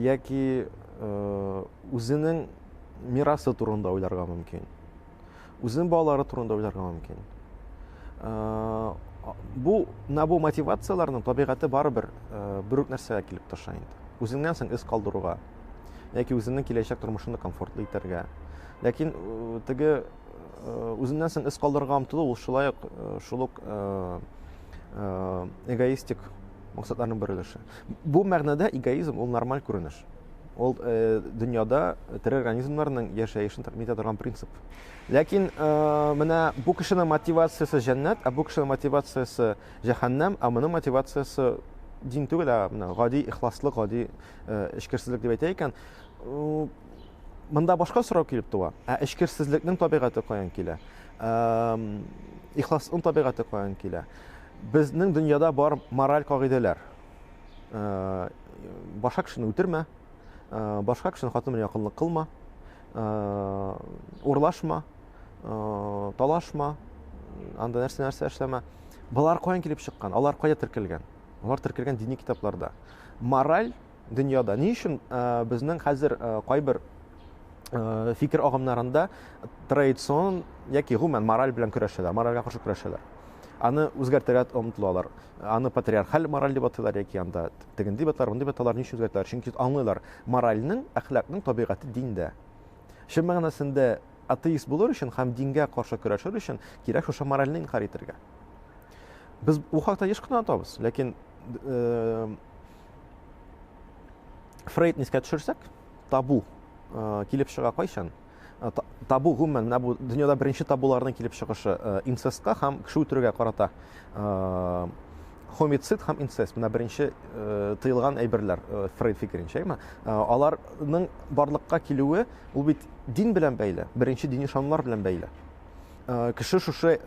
Яки үзенең мирасы турында уйларга мөмкин. Үзенең балалары турында уйларга мөмкин. Бу менә бу мотивацияләрнең табигате барыбер бер үк нәрсәгә килеп таша инде. Үзеңнән соң эз калдыруга яки үзеңнең киләчәк тормышыңны комфортлы итәргә. Ләкин теге үзеңнән соң эз калдырырга омтылу ул шулай ук шул ук эгоистик максатларның бер өлеше. Бу мәгънәдә эгоизм ул нормаль күренеш. Ул дөньяда тере организмнарның яшәешен тәэмин итә торган принцип. Ләкин менә бу кешенең мотивациясе җәннәт, ә бу кешенең мотивациясе җәһәннәм, ә моның мотивациясе дин түгел, ә менә гади ихласлык, гади эчкерсезлек дип әйтә икән. Монда башка сорау килеп туа. Ә эчкерсезлекнең табигате каян килә? Ихласлыкның табигате каян килә? Безнең дөньяда бар мораль кагыйдәләр. Башка кешене үтермә, башка кешенең хатыны белән якынлык кылма, урлашма, талашма, анда нәрсә-нәрсә эшләмә. Болар каян килеп чыккан? Алар кая теркәлгән? Алар теркәлгән дини китапларда. Мораль дөньяда. Ни өчен безнең хәзер кайбер фикер агымнарында традицион яки гомумән мораль белән көрәшәләр, моральгә каршы көрәшәләр. Аны үзгәртергә омтылалар. Аны патриархаль мораль дип атыйлар яки анда тегенди дип аталар, мондый дип аталар. Ни өчен үзгәртәләр? Чөнки аңлыйлар, моральнең, әхлакның табигате диндә. Чын мәгънәсендә атеист булыр өчен һәм дингә каршы көрәшер өчен кирәк шушы моральне инкарь итәргә. Без бу хакта еш кына онытабыз, ләкин Фрейдны искә төшерсәк, табу килеп чыга кайчан? Табу гомумән, менә бу дөньяда беренче табуларның килеп чыгышы инцестка һәм кеше үтерүгә карата хомицид һәм инцест, менә беренче тыелган әйберләр Фрейд фикеренчә, әйме? Аларның барлыкка килүе ул бит дин белән бәйле, беренче дини ышанулар белән бәйле. Кеше шушы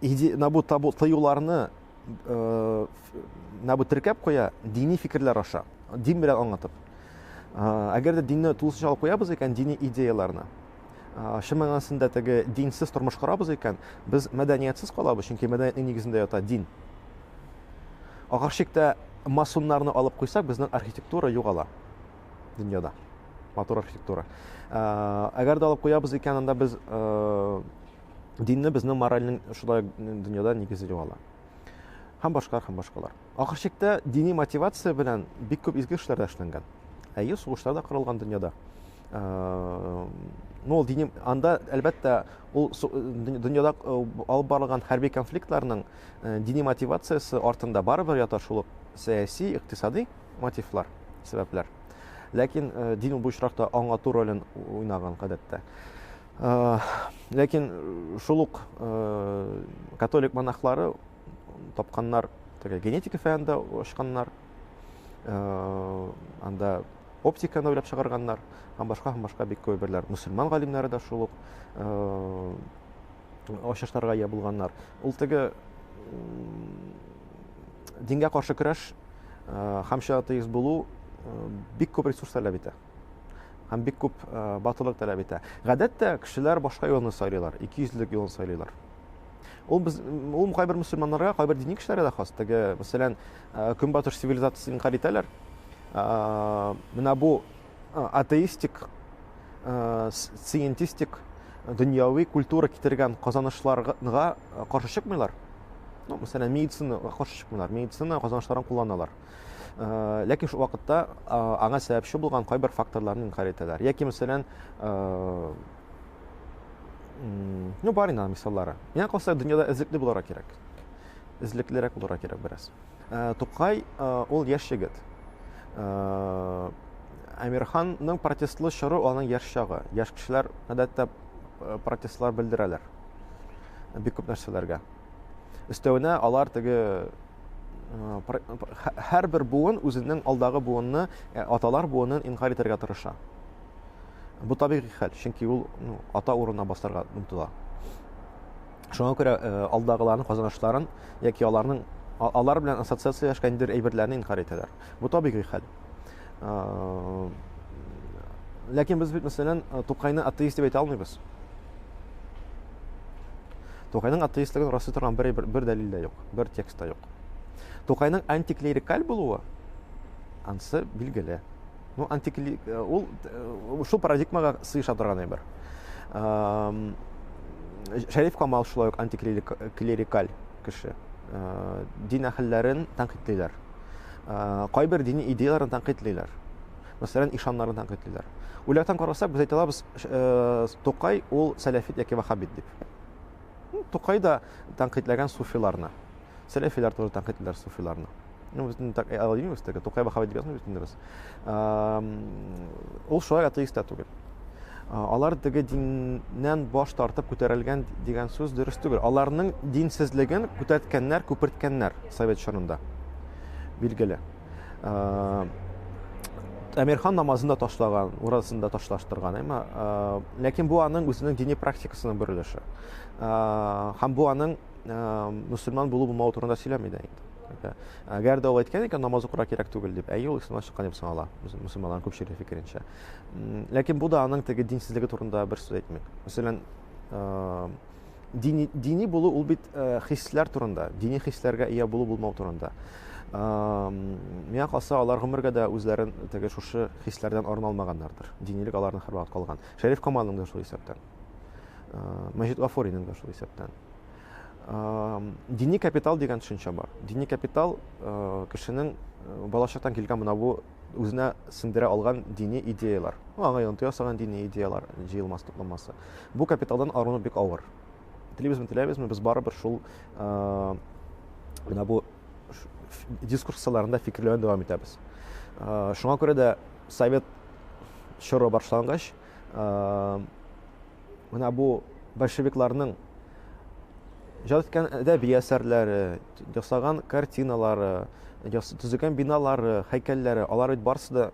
менә бу табу тыюларны менә бу теркәп куя дини фикерләр аша, дин белән аңлатып. Әгәр дә динне тулысынча алып куябыз икән, дини идеяларны, чын мәгънәсендә теге динсез тормыш корабыз икән, без мәдәниятсез калабыз, чөнки мәдәниятнең нигезендә ята дин. Ахыр чиктә масоннарны алып куйсак, безнең архитектура югала дөньяда. Матур архитектура. Әгәр дә алып куябыз икән, анда без динне, безнең моральнең шулай дөньяда нигезе югала. Һәм башкалар, һәм башкалар. Ахыр чиктә дини мотивация белән бик күп изге эшләр дә эшләнгән. Әйе, сугышлар да корылган дөньяда. Ну, ул дини, анда, әлбәттә, ул дөньяда алып барылган хәрби конфликтларның дини мотивациясе артында барыбер ята шул ук сәяси, икътисади мотивлар, сәбәпләр. Ләкин дин бу очракта аңлату ролен уйнаган гадәттә. Ләкин шул ук католик монахлары тапканнар, теге генетика фәнен дә ачканнар, анда оптиканы уйлап чыгарганнар һәм башка һәм башка бик күп әйберләр. Мөселман галимнәре дә шул ук ачышларга ия булганнар. Ул теге дингә каршы көрәш һәм атеист булу бик күп ресурс таләп итә. Һәм бик күп батырлык таләп итә. Гадәттә кешеләр башка юлны сайлыйлар, икейөзлелек юлын сайлыйлар. Ул без ул кайбер мөселманнарга, кайбер дини кешеләргә дә хас. Теге, мәсәлән, көнбатыш цивилизациясен инкарь итәләр. Менә бу атеистик, сциентистик дөньяви культура китергән казанышларга каршы чыкмыйлар. Ну, мәсәлән, медицинага каршы чыкмыйлар. Медицина казанышларын кулланалар. Ләкин шул вакытта аңа сәбәпче булган кайбер факторларны инкарь итәләр. Яки, мәсәлән, ну, бар инде мисаллары. Миңа калса, дөньяда эзлекле булырга кирәк. Эзлеклерәк булырга кирәк бераз. Тукай ул яшь егет. Әмирханның протестлы чоры аның яшь чагы. Яшь кешеләр гадәттә протестлар белдерәләр. Бик күп нәрсәләргә. Өстәвенә алар теге һәрбер буын үзенең алдагы буынны, аталар буынын инкарь итәргә тырыша. Бу табигый хәл, чөнки ул, ну, ата урынына басарга омтыла. Шуңа күрә алдагыларның казанышларын яки аларның алар белән ассоциацияләшкән ниндидер әйберләрне инкарь итәләр. Бу табигый хәл. Ләкин без бит, мәсәлән, Тукайны атеист дип әйтә алмыйбыз. Тукайның атеистлыгын раслый торган бер, бер, бер дәлил дә юк, бер текст та юк. Тукайның антиклерикаль булуы ансы билгеле. Ну, антикли ул шул парадигмага сыеша торган әйбер. Шәриф Камал шулай ук антиклерикаль кеше. Дин әһелләрен тәнкыйтьлиләр. Кайбер дини идеяләрен тәнкыйтьлиләр. Мәсәлән, ишаннарны тәнкыйтьлиләр. Ул яктан карасак, без әйтә алабыз, Тукай ул сәләфит яки ваххабит дип. Тукай да тәнкыйтьләгән суфиларны. Сәләфиләр тоже тәнкыйтьлиләр суфиларны. Ну, без так алай димибез, теге Тукай ваххабит дип язмыйбыз инде без. Ул шулай атеист та түгел. Алар теге диннән баш тартып күтәрелгән дигән сүз дөрес түгел. Аларның динсезлеген күтәрткәннәр, күперткәннәр совет чорында. Билгеле. Әмирхан намазын да ташлаган, уразасын да ташлаштырган, әмма ләкин бу аның үзенең дини практикасының бер өлеше. Һәм бу аның мөселман булу булмавы турында сөйләми дә инде. Әгәр дә ул әйткән икән, намаз укырга кирәк түгел дип, әйе, ул исламнан чыккан дип санала, мөселманнарның күпчелеге фикеренчә. Ләкин бу да аның теге динсезлеге турында бер сүз әйтми. Мәсәлән, дини, дини булу ул бит хисләр турында, дини хисләргә ия булу булмау турында. Миңа калса, алар гомергә дә үзләрен теге шушы хисләрдән арына алмаганнардыр. Динилек аларның һәрвакыт калган. Шәриф Камалның да шул исәптән. Мәҗит Гафуриның да шул исәптән. Дини капитал дигән төшенчә бар. Дини капитал кешенең балачактан килгән менә бу үзенә сеңдерә алган дини идеялар. Ну, аңа йогынты ясаган дини идеялар җыелмасы, тупланмасы. Бу капиталдан арыну бик авыр. Телибезме, теләмибезме, без барыбер шул менә бу дискурс кысаларында фикерләүне дәвам итәбез. Шуңа күрә дә совет чоры башлангач, менә бу большевикларның иҗат иткән әдәби әсәрләре, ясаган картиналары, төзегән биналары, һәйкәлләре, алар бит барысы да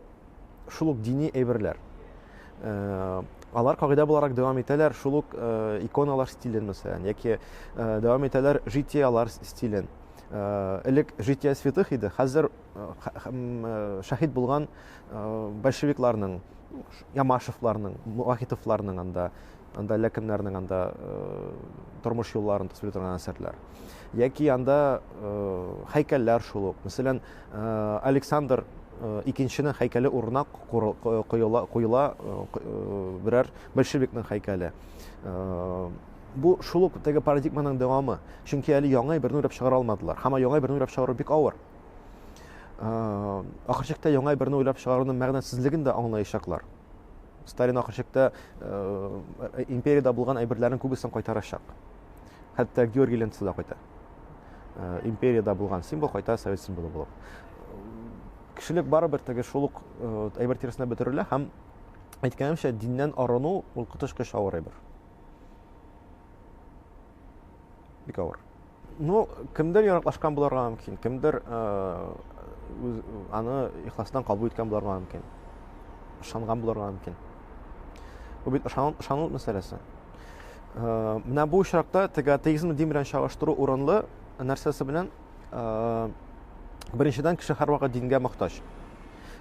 шул ук дини әйберләр. Алар кагыйдә буларак дәвам итәләр шул ук иконалар стилен, мәсәлән, яки дәвам итәләр житиялар стилен. Элек жития святых иде, хәзер шәһит булган большевикларның, Ямашевларның, Вахитовларның анда, анда әллә кемнәрнең анда тормыш юлларын тасвирлый торган әсәрләр. Яки анда һәйкәлләр шул ук. Мәсәлән, Александр икенченең һәйкәле урынына куела, куела берәр большевикның һәйкәле. Бу шул ук теге парадигманың дәвамы. Чөнки әле яңа берне уйлап чыгара алмадылар. Һәм яңа берне уйлап чыгару бик авыр. Ахыр чиктә яңа берне уйлап чыгаруның мәгънәсезлеген дә аңлаячаклар. Сталин ахыр чиктә империядә булган әйберләрнең күбесен кайтарачак. Хәтта Георгий лентасы да кайта. Империядә булган символ кайта совет символы булып. Кешелек барыбер теге шул ук әйбер тирәсендә бөтерелә һәм әйткәнемчә, диннән арыну ул коточкыч авыр әйбер. Бик авыр. Ну, кемдер яраклашкан буларга мөмкин, кемдер үз, аны ихластан кабул иткән буларга мөмкин. Ышанган буларга мөмкин. Бу бит ышану, ышану мәсьәләсе. Менә бу очракта теге атеизмны дин белән чагыштыру урынлы нәрсәсе белән беренчедән кеше һәрвакыт дингә мохтаҗ.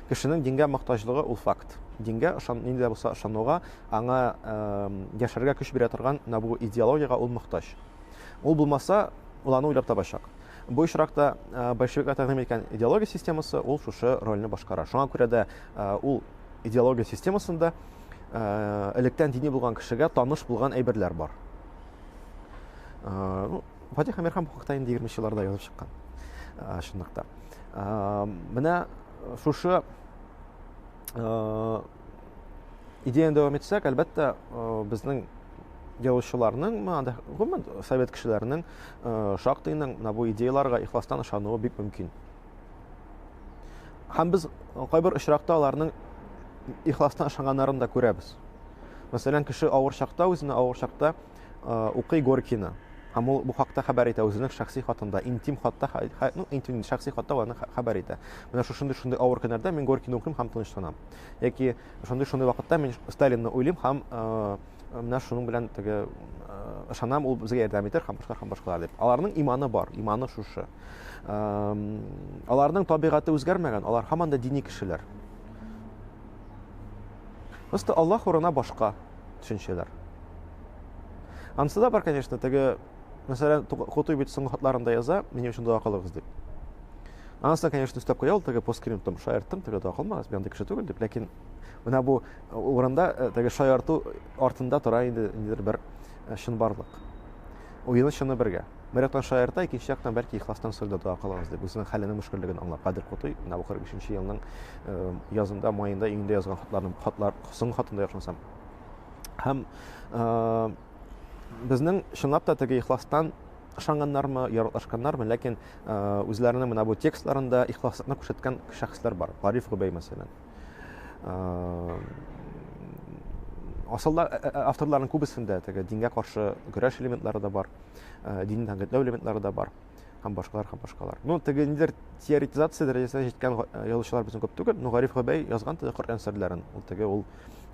Кешенең дингә мохтаҗлыгы ул факт. Дингә ышан, нинди дә булса ышануга, аңа яшәргә көч бирә торган менә бу идеологиягә ул мохтаҗ. Ул булмаса, ул аны уйлап табачак. Бу очракта большевиклар тәкъдим иткән идеология системасы ул шушы рольне башкара. Шуңа күрә дә ул идеология системасында электән дини булган кешегә таныш булган әйберләр бар. Ну, Фатих Әмирхан бу хакта инде 20 елларда язып чыккан. Чынлыкта. Менә шушы идеяны дәвам итсәк, әлбәттә, безнең язучыларның, гомумән, совет кешеләренең шактыйның менә бу идеяларга ихластан ышануы бик мөмкин. Һәм без кайбер очракта аларның ихластан ышанганнарын да күрәбез. Мәсәлән, кеше авыр чакта, үзенә авыр чакта укый Горькийны. Һәм ул бу хакта хәбәр итә үзенең шәхси хатында, интим хатта, ну, интим шәхси хатта ул аны хәбәр итә. Менә шушындый шундый авыр көннәрдә мин Горькийны укыйм һәм тынычланам. Яки шундый шундый вакытта мин Сталинны уйлыйм һәм менә шуның белән теге ышанам, ул безгә ярдәм итәр һәм башкалар һәм башкалар дип. Аларның иманы бар, иманы шушы. Аларның табигате үзгәрмәгән, алар һаман да дини кешеләр. Просто Аллаһ урынына башка төшенчәләр. Анысы да бар, конечно, теге, мәсәлән, Кутуй бит соңгы хатларында яза, минем өчен дога кылыгыз дип. Анысы, конечно, өстәп куя ул, теге постскриптум, шаярттым, теге дога кылмагыз, мин андый кеше түгел дип, ләкин менә бу урында э, теге шаярту артында тора инде ниндидер бер э, чынбарлык. Уены чыны бергә. Бер яктан шаярта, икенче яктан бәлки ихластан сорый да дога кылыгыз дип, үзенең хәленең мөшкеллеген аңлап. Кадер Кутуй менә бу 45 елның э, язында, маенда, июньдә язган хатларның хатлар соңгы хатында язмасам. Һәм э, безнең чынлап та теге ихластан ышанганнармы, яраклашканнармы, ләкин э, үзләренең менә бу текстларында ихласлыкны күрсәткән шәхесләр бар. Гариф Гобәй мәсәлән. Э, асылда авторларның күбесендә теге дингә каршы көрәш элементлары да бар, динне тәнкыйтьләү элементлары да бар һәм башкалар һәм башкалар. Ну, теге нидер теоретизация дәрәҗәсенә җиткән язучылар безнең күп түгел. Ну, Гариф Гобәй язган теге Коръән серләрен. Ул теге ул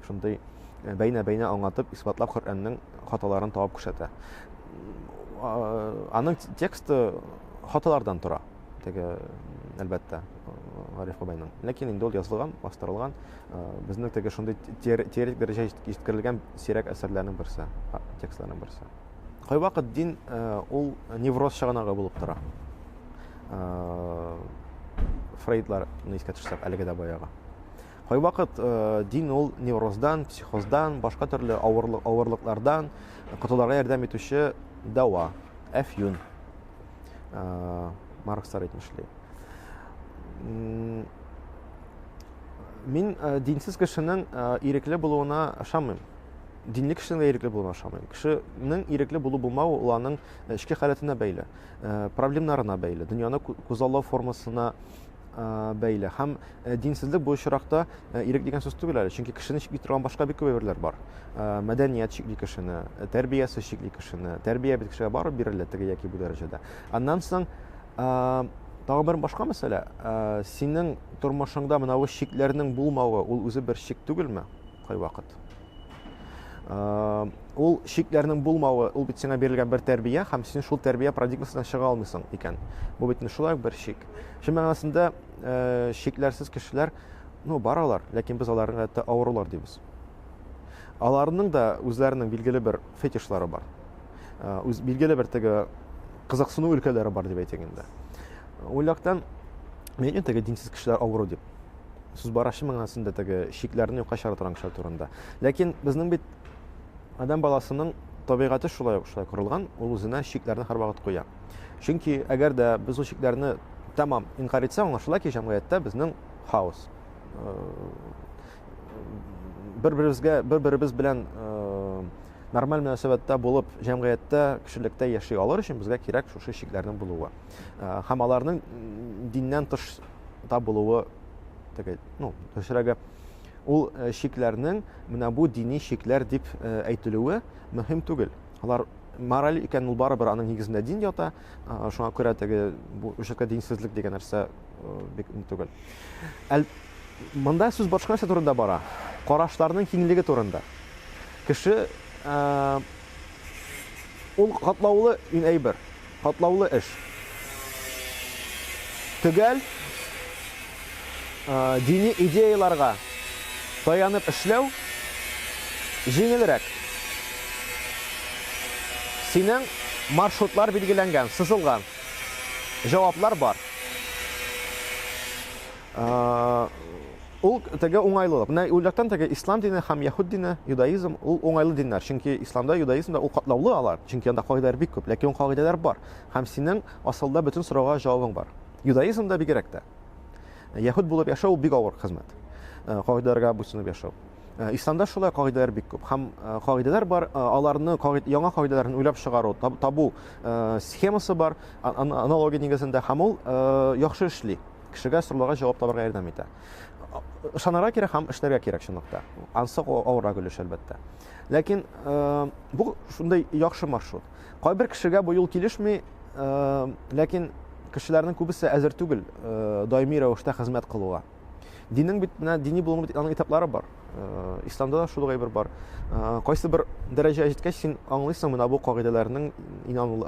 шундый бәйнә-бәйнә аңлатып, исбатлап Коръәннең хаталарын табып күрсәтә. Аның тексты хаталардан тора. Теге, әлбәттә, Гариф Гобәйнең. Ләкин инде ул язылган, бастырылган, безнең теге шундый теоретик дәрәҗәгә җиткерелгән сирәк әсәрләрнең берсе, текстларның берсе. Кайвакыт дин ул невроз чыганагы булып тора. Фрейдларны искә төшсәк, әлеге дә баягы. Кайвакыт дин ул невроздан, психоздан, башка төрле авырлык, авырлыклардан котылырга ярдәм итүче дәва, әфьюн. Маркслар әйтмешли. Мин динсез кешенең ирекле булуына ышанмыйм. Динле кешенең дә ирекле булуына ышанмыйм. Кешенең ирекле булу булмавы ул аның эчке халәтенә бәйле, проблемнарына бәйле, дөньяны күзаллау формасына бәйле. Һәм динсезлек бу очракта ирек дигән сүз түгел әле, чөнки кешене чикли торган башка бик күп әйберләр бар. Мәдәният чикли кешене, тәрбиясе чикли кешене, тәрбия бит кешегә барып бирелә теге яки бу дәрәҗәдә. Аннан соң тагын бер башка мәсьәлә, синең тормышыңда менә бу чикләрнең булмавы ул үзе бер чик түгелме кайвакыт? Ул чикләрнең булмавы, ул бит сиңа бирелгән бер тәрбия, һәм син шул тәрбия парадигмасыннан чыга алмыйсың икән. Бу бит шулай ук бер чик. Чын мәгънәсендә чикләрсез кешеләр, ну, бар алар, ләкин без аларны гадәттә авырулар дибез. Аларның да үзләренең билгеле бер фетишлары бар. Үз билгеле бер теге кызыксыну өлкәләре бар дип әйтик инде. Ул яктан мин әйтмим теге динсез кешеләр авыру дип. Сүз бара чын мәгънәсендә теге чикләрне юкка чыгара торган кешеләр турында. Ләкин безнең бит адәм баласының табигате шулай шулай корылган, ул үзенә чикләрне һәрвакыт куя. Чөнки әгәр дә без ул чикләрне тәмам инкарь итсәк, аңлашыла ки, җәмгыятьтә безнең хаос. Бер-беребезгә, бер-беребез белән нормаль мөнәсәбәттә булып, җәмгыятьтә, кешелектә яши алыр өчен безгә кирәк шушы чикләрнең булуы. Һәм аларның диннән тыш та булуы теге, ну, дөресрәге, ул э, чикләрнең менә бу дини чикләр дип э, әйтелүе мөһим түгел. Алар мораль икән, ул барыбер аның нигезендә дин ята. Шуңа күрә теге бу очракта динсезлек дигән нәрсә э, бик ни түгел. Әл монда сүз башка нәрсә турында бара. Карашларның киңлеге турында. Кеше ул катлаулы әйбер. Катлаулы эш. Төгәл дини идеяларга таянып эшләү җиңелрәк. Синең маршрутлар билгеләнгән, сызылган. Җаваплар бар. Ул теге уңайлылык. Менә ул яктан теге ислам дине һәм яһүд дине, юдаизм, ул уңайлы диннәр. Чөнки исламда, юдаизмда ул катлаулы алар. Чөнки анда кагыйдәләр бик күп. Ләкин ул кагыйдәләр бар. Һәм синең асылда бөтен сорауга җавабың бар. Юдаизмда бигрәк тә. Яһүд булып яшәү ул бик авыр хезмәт. Э, кагыйдәләргә буйсынып яшәү. Э, исламда шулай кагыйдәләр бик күп. Һәм э, кагыйдәләр бар, аларны яңа кагыйдәләрен уйлап чыгару, табу схемасы бар, аналогия нигезендә һәм ул яхшы эшли. Кешегә сорауларга җавап табарга ярдәм итә. Ышанырга кирәк һәм эшләргә кирәк чынлыкта. Ансы авыррак өлеш, әлбәттә. Ләкин э, бу шундый яхшы маршрут. Кайбер кешегә бу юл килешми, э, ләкин кешеләрнең күбесе әзер түгел э, даими рәвештә хезмәт кылуга. Динең бит менә дини булуның бит аның этаплары бар. Исламда да шул ук әйбер бар. Кайсы бер дәрәҗәгә җиткәч, син аңлыйсың менә бу кагыйдәләрнең инану,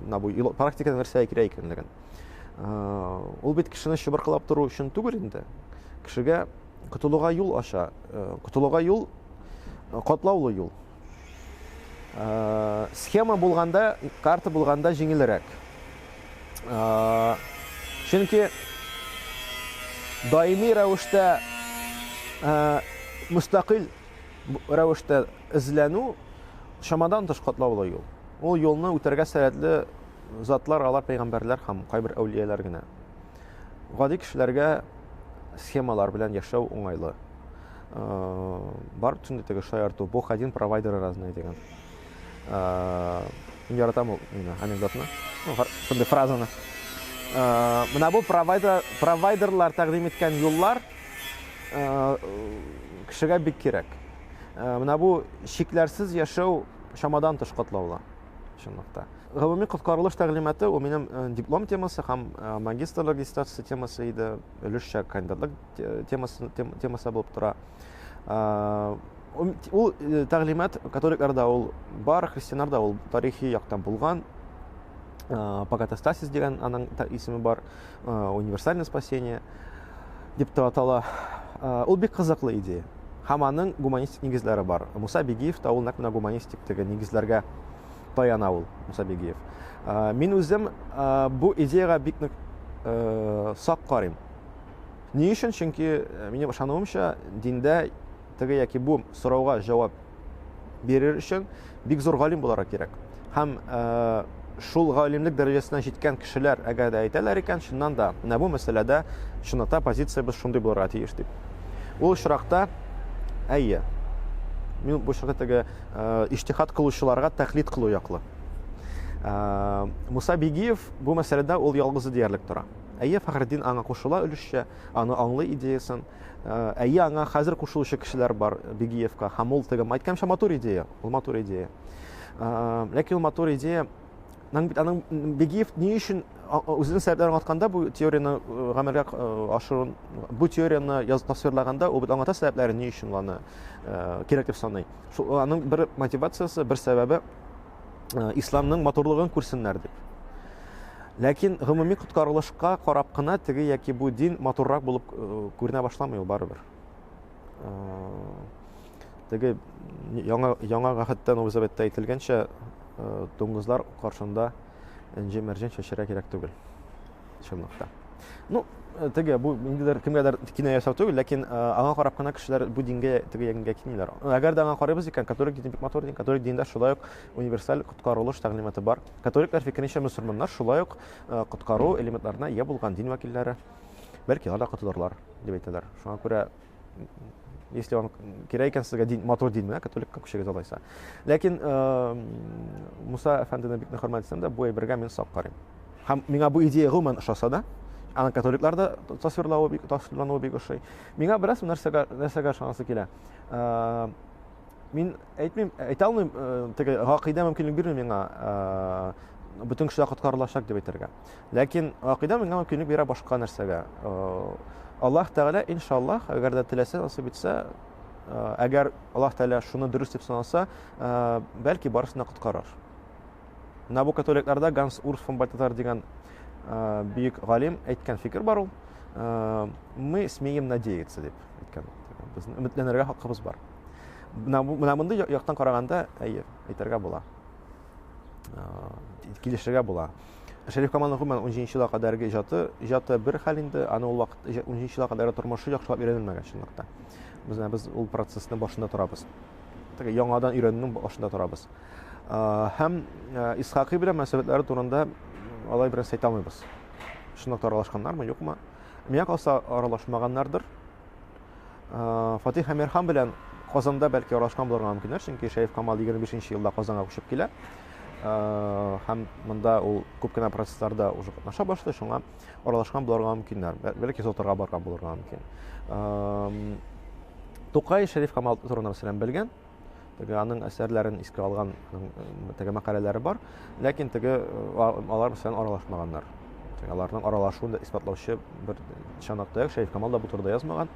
менә бу практикада нәрсәгә кирәк икәнлеген. Ул бит кешене чыбыркылап тору өчен түгел инде. Кешегә котылуга юл ача. Котылуга юл катлаулы юл. Схема булганда, карта булганда җиңелрәк. Чөнки даими рәвештә мөстәкыйль рәвештә эзләнү чамадан тыш катлаулы юл. Ул юлны үтәргә сәләтле затлар алар пәйгамбәрләр һәм кайбер әүлияләр генә. Гади кешеләргә схемалар белән яшәү уңайлы. Э, бар шундый теге шаярту, бог один, провайдеры разные дигән. Э, мин яратам ул анекдотны, ну, шундый фразаны. Э, менә бу провайдер, провайдерлар тәкъдим иткән юллар кешегә бик кирәк. Менә бу чикләрсез яшәү чамадан тыш катлаулы. Чынлыкта. Гомуми коткарылыш тәгълиматы ул минем э, диплом темасы һәм э, магистрлык диссертация темасы иде, өлешчә кандидатлык темасы темасы булып тора. Э, ул тәгълимат католикларда ул бар, христианнарда ул тарихи яктан булган. Апокатастасис дигән аның исеме бар, универсальное спасение дип тә атала. Ул бик кызыклы идея. Һәм аның гуманистик нигезләре бар. Муса Бигиев та ул нәкъ менә гуманистик теге нигезләргә таяна ул, Муса Бигиев. Мин үзем бу идеяга бик нык сак карыйм. Ни өчен? Чөнки минем ышануымча, диндә теге яки бу сорауга җавап бирер өчен бик зур галим буларга кирәк. Һәм э, шул галимлек дәрәҗәсенә җиткән кешеләр әгәр дә әйтәләр икән, чыннан да менә бу мәсьәләдә чынлыкта позициябез шундый булырга тиеш дип. Ул очракта әйе. Мин бу чакта теге иҗтихад кылучыларга тәкълид кылу яклы. Муса Бигиев бу мәсьәләдә ул ялгызы диярлек тора. Әйе, Фәхретдин аңа кушыла өлешчә, аны аңлый идеясын. Әйе, аңа хәзер кушылучы кешеләр бар Бигиевка. Һәм ул теге әйткәнчә матур идея, ул матур идея. Ләкин ул матур идея Аның бит аның Бигиев ни өчен үзенең сәбәпләрен аңлатканда бу теорияне гамәлгә ашыру, бу теорияне яз тасвирлаганда ул бит аңлата сәбәпләрен ни өчен аны кирәк дип саный. Шул аның бер мотивациясе, бер сәбәбе исламның матурлыгын күрсеннәр дип. Ләкин гомуми коткарылышка карап кына теге яки бу дин матуррак булып күренә башламый ул барыбер. Теге яңа яңа гәһәттә Новый Заветта әйтелгәнчә, дуңгызлар каршында энҗе мәрҗән чәчәргә кирәк түгел. Чынлыкта. Ну, теге бу ниндидер кемгәдер киная ясау түгел, ләкин аңа карап кына кешеләр бу дингә теге янгә килмиләр. Әгәр дә аңа карыйбыз икән, католик дине бик матур дин, католик динендә шулай ук универсаль коткарылыш тәгълиматы бар. Католиклар фикеренчә, мөселманнар шулай ук коткару элементларына ия булган дин вәкилләре. Бәлки алар да котылырлар, дип әйтәләр. Шуңа күрә если вам кирәк икән сезгә дин, матур дин менә католикка күчегез алайса. Ләкин Муса әфәндене бик нык хөрмәт итсәм дә, бу әйбергә мин сак карыйм. Һәм миңа бу идея гомумән ошаса да, аны католиклар да тасвирлавы бик тасвирлануы бик ошый. Миңа бераз нәрсәгә нәрсәгә ышанасы килә. Мин әйтмим, әйтә алмыйм, теге гакыйдә мөмкинлек бирми миңа бөтен кеше дә коткарылачак дип әйтергә. Ләкин гакыйдә миңа мөмкинлек бирә башка нәрсәгә. Аллаһ Тәгалә, иншаллаһ, әгәр дә теләсә, насыйп итсә, әгәр Аллаһ Тәгалә шуны дөрес дип санаса, бәлки барысын да коткарыр. Менә бу католикларда Ганс Урс фон Бальтазар дигән бөек галим әйткән фикер бар ул. Мы смеем надеяться дип әйткән. Безнең өметләнергә хакыбыз бар. Менә менә мондый яктан караганда, әйе, әйтергә була. Килешергә була. Шәриф Камалның гомумән 17 елга кадәрге иҗаты, иҗаты бер хәл инде, аны ул вакыт 17 елга кадәрге тормышы яхшылап өйрәнелмәгән чынлыкта. Без без ул процессның башында торабыз. Теге яңадан өйрәнүнең башында торабыз. Һәм Исхакый белән мөнәсәбәтләре турында алай бернәрсә әйтә алмыйбыз. Чынлыкта аралашканнармы, юкмы? Миңа калса, аралашмаганнардыр. Фатих Әмирхан белән Казанда бәлки аралашкан булырга мөмкиннәр, чөнки Шәриф Камал 25 елда Казанга күчеп килә. Һәм монда ул күп кенә процессларда уже катнаша башлый, шуңа аралашкан булырга мөмкиннәр. Бәлки Зотарга барган булырга мөмкин. Тукай Шәриф Камал турында мәсәлән белгән. Теге аның әсәрләрен искә алган теге мәкаләләре бар, ләкин теге алар мәсәлән аралашмаганнар. Теге аларның аралашуын да исбатлаучы бер чанак та юк, Шәриф Камал да бу турыда язмаган.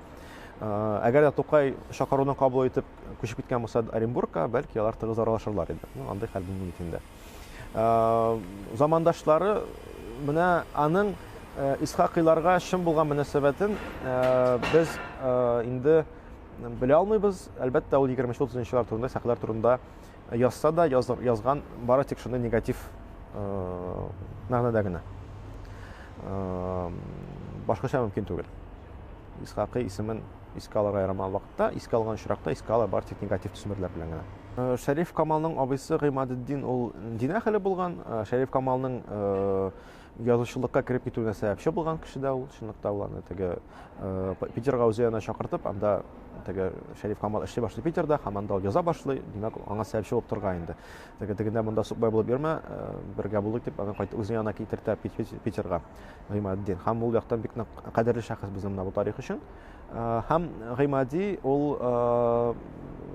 Әгәр дә Тукай чакыруны кабул итеп күчеп киткән булса Оренбургка, бәлки алар тыгыз аралашырлар иде. Ну, андый хәл булмый бит инде. Замандашлары менә аның Исхакыйларга чын булган мөнәсәбәтен без инде белә алмыйбыз. Әлбәттә, ул 20-30 еллар турында, сәхнәләр турында язса да, язган бары тик шундый негатив мәгънәдә генә. Башкача мөмкин түгел. Исхакый исемен искә алырга ярамаган вакытта, искә алган очракта искә ала бары тик негатив төсмерләр белән генә. Шәриф Камалның абыйсы Гыймадетдин ул дин әһеле булган. Шәриф Камалның язучылыкка кереп китүенә сәбәпче булган кеше дә ул чынлыкта ул аны теге э, Питерга үзе янына чакыртып анда теге Шәриф Камал эшли башлый Питерда һәм анда ул яза башлый димәк аңа сәбәпче булып торган инде теге тегендә монда сукбай булып йөрмә э, бергә булыйк дип аны кайтып үзе янына китертә Питерга Гыймаддин һәм ул яктан бик нык кадерле шәхес безнең менә бу тарих өчен э, һәм Гыймади ул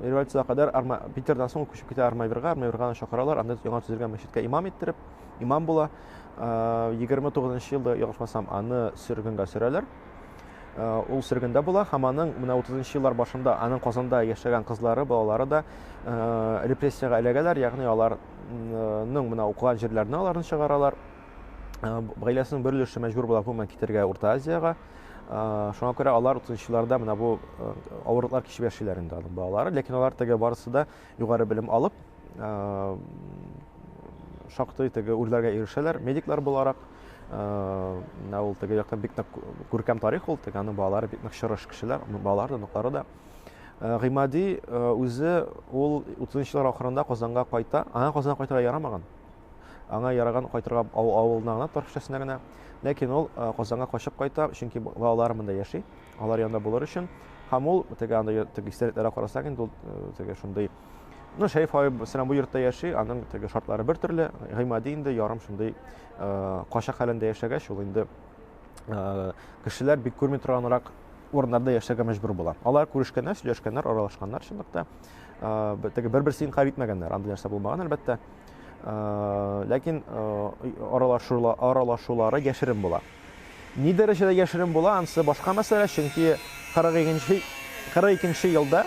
революциягә кадәр Питердан соң күчеп китә Армавирга Армавирга чакыралар анда яңа төзелгән мәчеткә имам иттереп имам була. 29 елда, ялгышмасам, аны сөргенгә сөрәләр. Ул сөргендә була һәм аның менә 30 еллар башында аның Казанда яшәгән кызлары, балалары да репрессиягә эләгәләр, ягъни аларның менә укыган җирләренә аларны чыгаралар. Гаиләсенең бер өлеше мәҗбүр була гомумән китәргә Урта Азиягә. Шуңа күрә алар 30 елларда менә бу авырлыклар кичеп яшиләр инде аның балалары, ләкин алар теге барысы да югары белем алып, шактый теге үрләргә ирешәләр медиклар буларак. Менә ул теге яктан бик нык күркәм тарих ул, теге аның балалары бик нык чырыш кешеләр, балалары да, оныклары да. Гыймади үзе ул 30 еллар ахырында Казанга кайта. Аңа Казанга кайтырга ярамаган. Аңа яраган кайтырга авылына гына, торф шәсенә генә. Ләкин ул Казанга качып кайта, чөнки балалары монда яши. Алар янында булыр өчен. Һәм ул теге анда теге истәлекләргә карасак инде ул теге шундый Ну, Шәриф абый, мәсәлән, бу йортта яши, аның теге шартлары бер төрле. Гыймади инде ярым шундый качак хәлендә яшәгәч, ул инде кешеләр бик күрми торганрак урыннарда яшәргә мәҗбүр була. Алар күрешкәннәр, сөйләшкәннәр, аралашканнар чынлыкта. Теге бер-берсе инкарь итмәгәннәр, андый нәрсә булмаган, әлбәттә. Ләкин аралашулары яшерен була. Ни дәрәҗәдә яшерен була, ансы башка мәсьәлә, чөнки 42 42 елда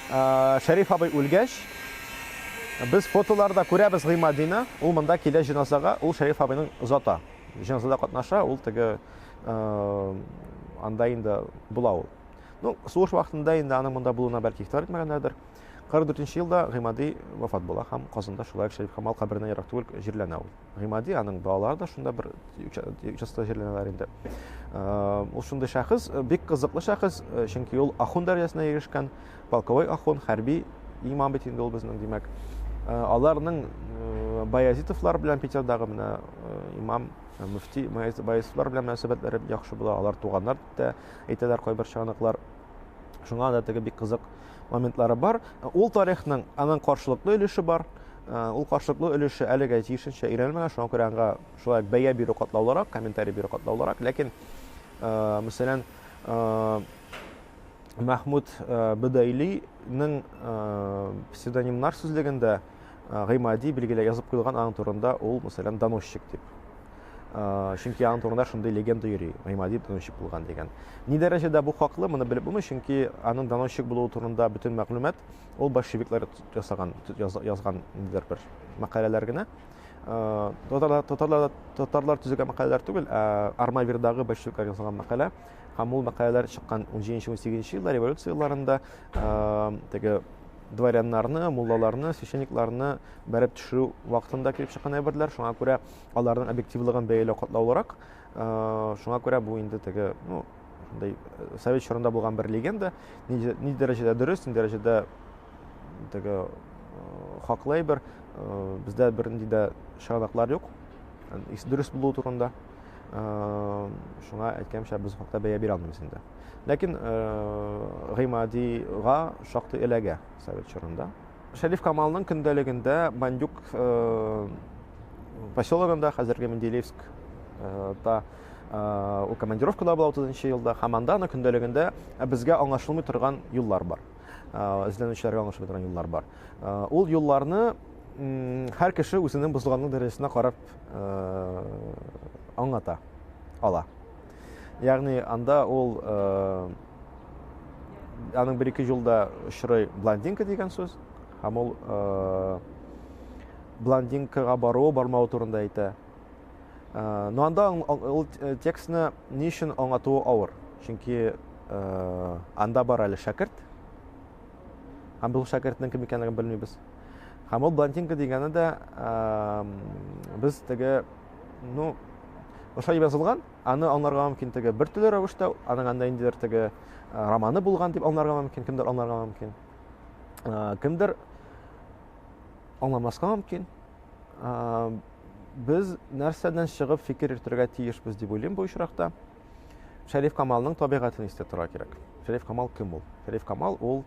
Шәриф абый үлгәч, без фотоларда күрәбез Гыймадины, ул монда килә җеназага, ул Шәриф абыйның озата. Җеназада катнаша, ул теге анда инде була ул. Ну, сугыш вакытында инде аның монда булуына бәлки игътибар итмәгәннәрдер. 44 елда Гыймади вафат була һәм Казанда шулай ук Шәриф Камал каберенә ерак түгел җирләнә ул. Гыймади, аның балалары да шунда бер участокта җирләнәләр инде. Ул шундый шәхес, бик кызыклы шәхес, чөнки ул ахун дәрәҗәсенә ирешкән, полковой ахун, хәрби имам бит инде ул безнең, димәк. Аларның Баязитовлар белән Питердагы менә имам, мөфти Баязитовлар белән мөнәсәбәтләре яхшы була, алар туганнар дип тә әйтәләр кайбер чыганаклар. Шуңа да теге бик кызык моментлары бар. Ул тарихның аның каршылыклы өлеше бар. Ул каршылыклы өлеше әлегә тиешенчә өйрәнелмәгән, шуңа күрә аңа шулай бәя бирү катлаулырак, комментарий бирү катлаулырак. Ләкин, мәсәлән, Мәхмүд Бөдәйлинең псевдонимнар сүзлегендә Гыймади билгеле язып куелган аның турында ул, мәсәлән, доносчик дип. Чөнки аның турында шундый легенда йөри, Гыймади доносчик булган дигән. Ни дәрәҗәдә бу хаклы, моны белеп булмый, чөнки аның доносчик булуы турында бөтен мәгълүмат ул большевиклар ясаган, язган ниндидер бер мәкаләләр генә. Татарлар, татарлар, татарлар төзегән мәкаләләр түгел, ә Армавирдагы большевиклар язган мәкалә. Һәм ул мәкаләләр чыккан 17-18 елда, революция елларында теге дворяннарны, муллаларны, священникларны бәреп төшерү вакытында килеп чыккан әйберләр. Шуңа күрә аларның объективлыгын бәяләү катлаулырак. Шуңа күрә бу инде теге, ну, шундый совет чорында булган бер легенда. Ни, ни дәрәҗәдә дөрес, ни дәрәҗәдә теге хаклы әйбер. Бездә бернинди дә чыганаклар юк. Дөрес булуы турында. Шуңа әйткәнемчә, без хакта бәя бирә алмыйбыз инде. Ләкин Гыймадига шактый эләгә совет чорында. Шәриф Камалның көндәлегендә Бандюк поселогында, хәзерге Менделеевск та ул командировкада була 30 елда, һәм анда аның көндәлегендә безгә аңлашылмый торган юллар бар. Эзләнүчеләргә аңлашылмый торган юллар бар. Ул юлларны һәр кеше үзенең бозылганлык дәрәҗәсенә карап аңлата ала. Ягъни анда ул аның бер ике юлда очрый блондинка дигән сүз, һәм ул блондинкага баруы, бармавы турында әйтә. Но анда ул текстны ни өчен аңлатуы авыр? Чөнки анда бар әле шәкерт. Һәм бу шәкертнең кем икәнлеген белмибез. Һәм ул блондинка дигәне дә без теге, ну, ошай дип язылган, аны аңларга мөмкин теге бер төрле рәвештә, аның анда ниндидер теге романы булган дип аңларга мөмкин, кемдер аңларга мөмкин. Кемдер аңламаска мөмкин. Без нәрсәдән чыгып фикер йөртергә тиешбез дип уйлыйм бу очракта. Шәриф Камалның табигатен истә торырга кирәк. Шәриф Камал кем ул? Шәриф Камал ул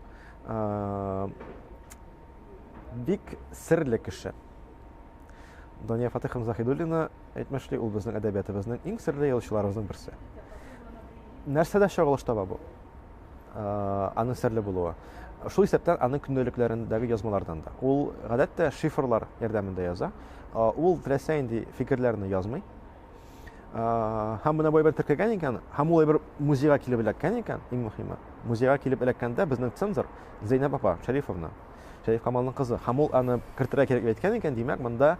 бик серле кеше. Дания Фатыховна Заһидуллина әйтмешли, ул безнең әдәбиятыбызның иң серле язучыларыбызның берсе. Нәрсәдә чагылыш таба бу? Аның серле булуы. Шул исәптән аның көндәлекләрендәге язмалардан да. Ул гадәттә шифрлар ярдәмендә яза. Ул теләсә нинди фикерләрне язмый. Һәм менә бу әйбер теркәгән икән, һәм ул әйбер музейга килеп эләккән икән, иң мөһиме. Музейга килеп эләккәндә безнең цензор Зәйнәб апа Шәрифовна, Шәриф Камалның кызы, һәм ул аны кертергә кирәк дип әйткән икән, димәк, монда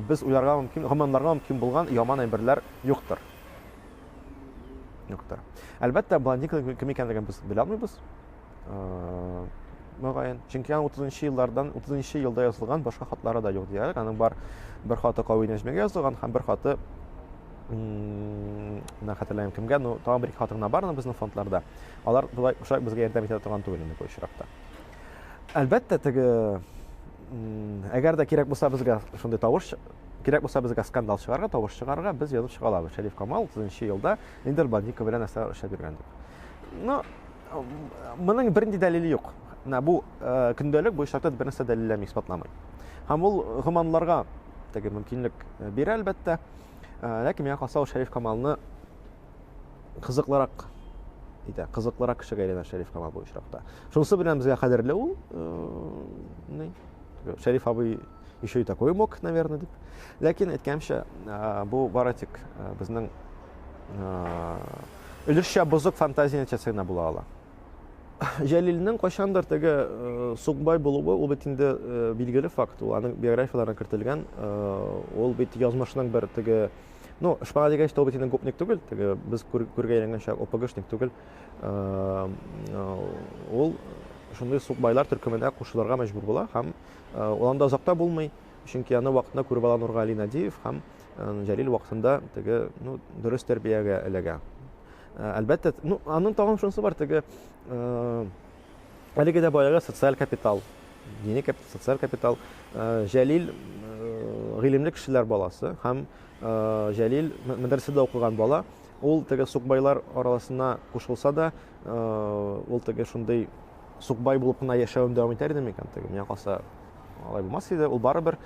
без уйларга мөмкин, гөманларга мөмкин булган яман әйберләр юктыр. Юктыр. Әлбәттә, блондинканың кем икәнлеген без белә алмыйбыз. Мөгаен. Чөнки аның 30 еллардан, 30 елда язылган башка хатлары да юк диярлек. Аның бар бер хаты Кави Нәҗмигә язылган һәм бер хаты менә хәтерләмим кемгә, но тагын бер ике хаты гына бар безнең фондларда. Алар болай шулай безгә ярдәм итә торган түгел инде бу очракта. Әлбәттә, теге әгәр дә кирәк булса безгә шундый тавыш, кирәк булса безгә скандал чыгарга, тавыш чыгарга, без язып чыга алабыз. Шәриф Камал 30 елда ниндидер блондинка белән нәрсә эшләп йөргән дип. Но. Моның бернинди дәлиле юк. Менә бу көндәлек бу очракта бернәрсә дәлилләми, исбатламый. Һәм ул гоманларга теге мөмкинлек бирә, әлбәттә. Ләкин миңа калса, ул Шәриф Камалны кызыклырак итә, кызыклырак кешегә әйләнә Шәриф Камал бу очракта. Шунысы белән безгә кадерле ул, ни, Шәриф абый еще и такой мог, наверное, дип. Ләкин әйткәнемчә, бу бары тик безнең өлешчә бозык фантазия нәтиҗәсе генә була ала. Җәлилнең кайчандыр теге сукбай булуы, ул бит инде билгеле факт, ул аның биографияләренә кертелгән, ул бит язмышның бер теге, ну, шпага дигәч, ул бит инде гопник түгел, теге без күргә әйләнгәнчә ОПГшник түгел. Ул шундый сукбайлар төркеменә кушылырга мәҗбүр була һәм ул анда озак та булмый, чөнки аны вакытында күреп ала Нургали Надиев һәм Җәлил вакытында теге, ну, дөрес тәрбиягә эләгә. Әлбәттә, ну, аның тагын шунысы бар, теге әлеге дә баягы социаль капитал, дини капитал, социаль капитал. Җәлил гыйлемле кешеләр баласы һәм Җәлил мәдрәсәдә укыган бала. Ул теге сукбайлар арасына кушылса да, ул теге шундый сукбай булып кына яшәвен дәвам итәр иде микән? Теге миңа калса, алай булмас иде. Ул барыбер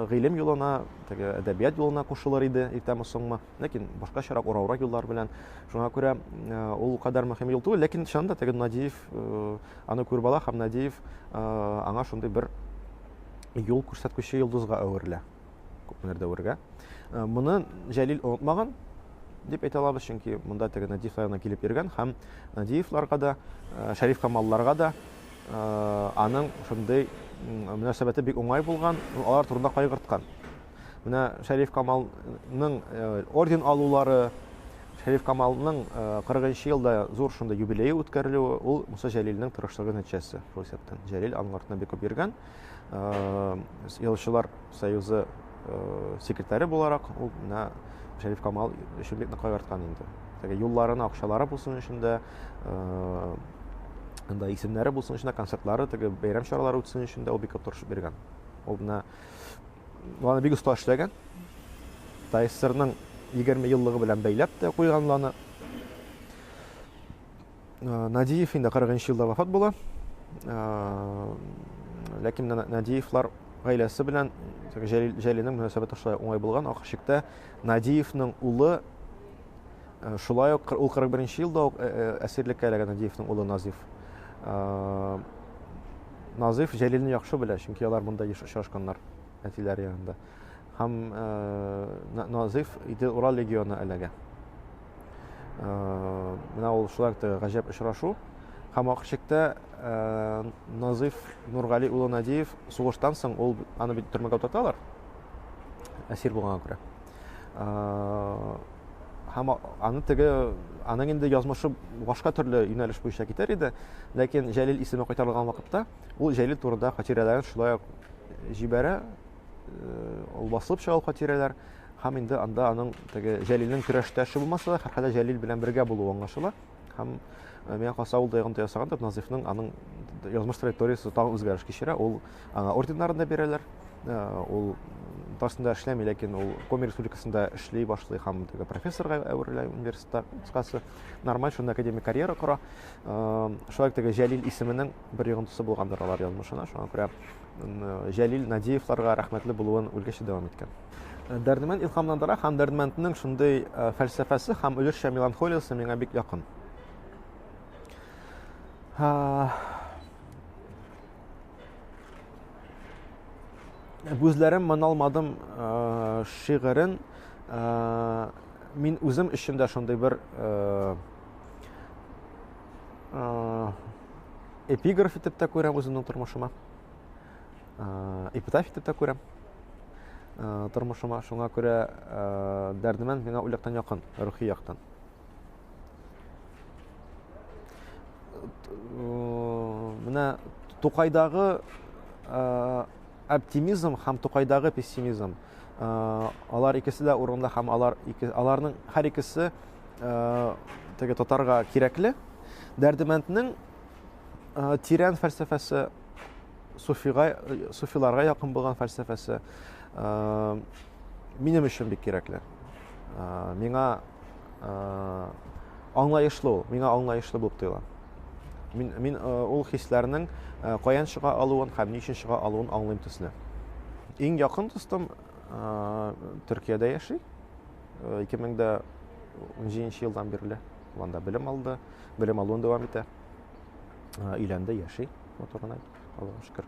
гыйлем юлына, теге әдәбият юлына кушылыр иде, иртәме соңмы. Ләкин башкачарак, ураурак юллар белән. Шуңа күрә ул кадәр мөһим юл түгел. Ләкин чыннан да теге Надиев аны күреп ала һәм Надиев аңа шундый бер юл күрсәткүче йолдызга әверелә. Күпмедер дәвергә. Моны Җәлил онытмаган дип әйтә алабыз, чөнки монда теге Надиевлар янына килеп йөргән һәм Надиевларга да, Шәриф Камалларга да аның шундый мөнәсәбәте бик уңай булган, алар турында кайгырткан. Менә Шәриф Камалның орден алулары, Шәриф Камалның 40 елда зур шундый юбилее үткәрелүе, ул Муса Җәлилнең тырышлыгы нәтиҗәсе, шул исәптән. Җәлил аның артыннан бик күп йөргән. Язучылар союзы секретаре буларак, ул менә Шәриф Камал өчен бик нык кайгырткан инде. Теге юлларына акчалары булсын өчен дә, анда исемнәре булсын өчен дә, концертлары, теге бәйрәм чаралары үтсен өчен дә ул бик күп тырышып йөргән. Ул менә аны бик оста эшләгән. ТАССРның 20 еллыгы белән бәйләп тә куйган аны. Надиев инде 40 елда вафат була. Ләкин Надиевлар гаиләсе белән Җәлилнең мөнәсәбәте шулай уңай булган. Ахыр чиктә Надиевның улы шулай ук ул 41 елда ук әсирлеккә эләгә Надиевның улы Назиф. Назиф Җәлилне яхшы белә, чөнки алар монда еш очрашканнар әтиләре янында. Һәм Назиф Идел-Урал легионы эләгә. Менә ул шулай ук гаҗәп очрашу. Һәм ахыр чиктә Назиф Нургали улы Надиев сугыштан соң ул аны бит төрмәгә утырталар. Әсир булганга күрә. Һәм аны теге аның инде язмышы башка төрле юнәлеш буенча китәр иде. Ләкин Җәлил исеме кайтарылган вакытта ул Җәлил турында хатирәләрен шулай ук җибәрә. Ул басылып чыга ул хатирәләр. Һәм инде анда аның теге Җәлилнең көрәштәше булмаса да, һәрхәлдә Җәлил белән бергә булуы аңлашыла. Һәм миңа калса, ул да йогынты ясаган дип, Назифның аның язмыш траекториясе тагын үзгәреш кичерә. Ул аңа орденнарын да бирәләр. Ул Татарстанда эшләми, ләкин ул Коми Республикасында эшли башлый һәм теге профессорга әверелә университетта. Кыскасы, нормаль шунда академик карьера кора. Шулай теге Җәлил исеменең бер йогынтысы булгандыр алар язмышына. Шуңа күрә Җәлил Надиевларга рәхмәтле булуын үлгәч дәвам иткән. Дәрдемәнд илһамландыра һәм Дәрдемәнднең шундый фәлсәфәсе һәм өлешчә меланхолиясе миңа бик якын. Күзләрем моналмадым шигырен мин үзем өчен дә шундый бер эпиграф итеп тә күрәм үземнең тормышыма. Эпитаф итеп тә күрәм тормышыма. Шуңа күрә Дәрдемәнд миңа ул яктан якын, рухи яктан. Менә Тукайдагы оптимизм һәм Тукайдагы пессимизм, алар икесе дә урында һәм алар ике, аларның һәр икесе теге татарга кирәкле. Дәрдемәнднең тирән фәлсәфәсе, суфига, суфиларга якын булган фәлсәфәсе минем өчен бик кирәкле. Миңа аңлаешлы ул, миңа аңлаешлы булып тоела. Мин, мин ул хисләрнең каян чыга алуын һәм ни өчен чыга алуын аңлыйм төсле. Иң якын дустым Төркиядә яши. 2017 елдан бирле анда белем алды, белем алуын дәвам итә. Өйләнде, яши, матур гына, Аллага шөкер.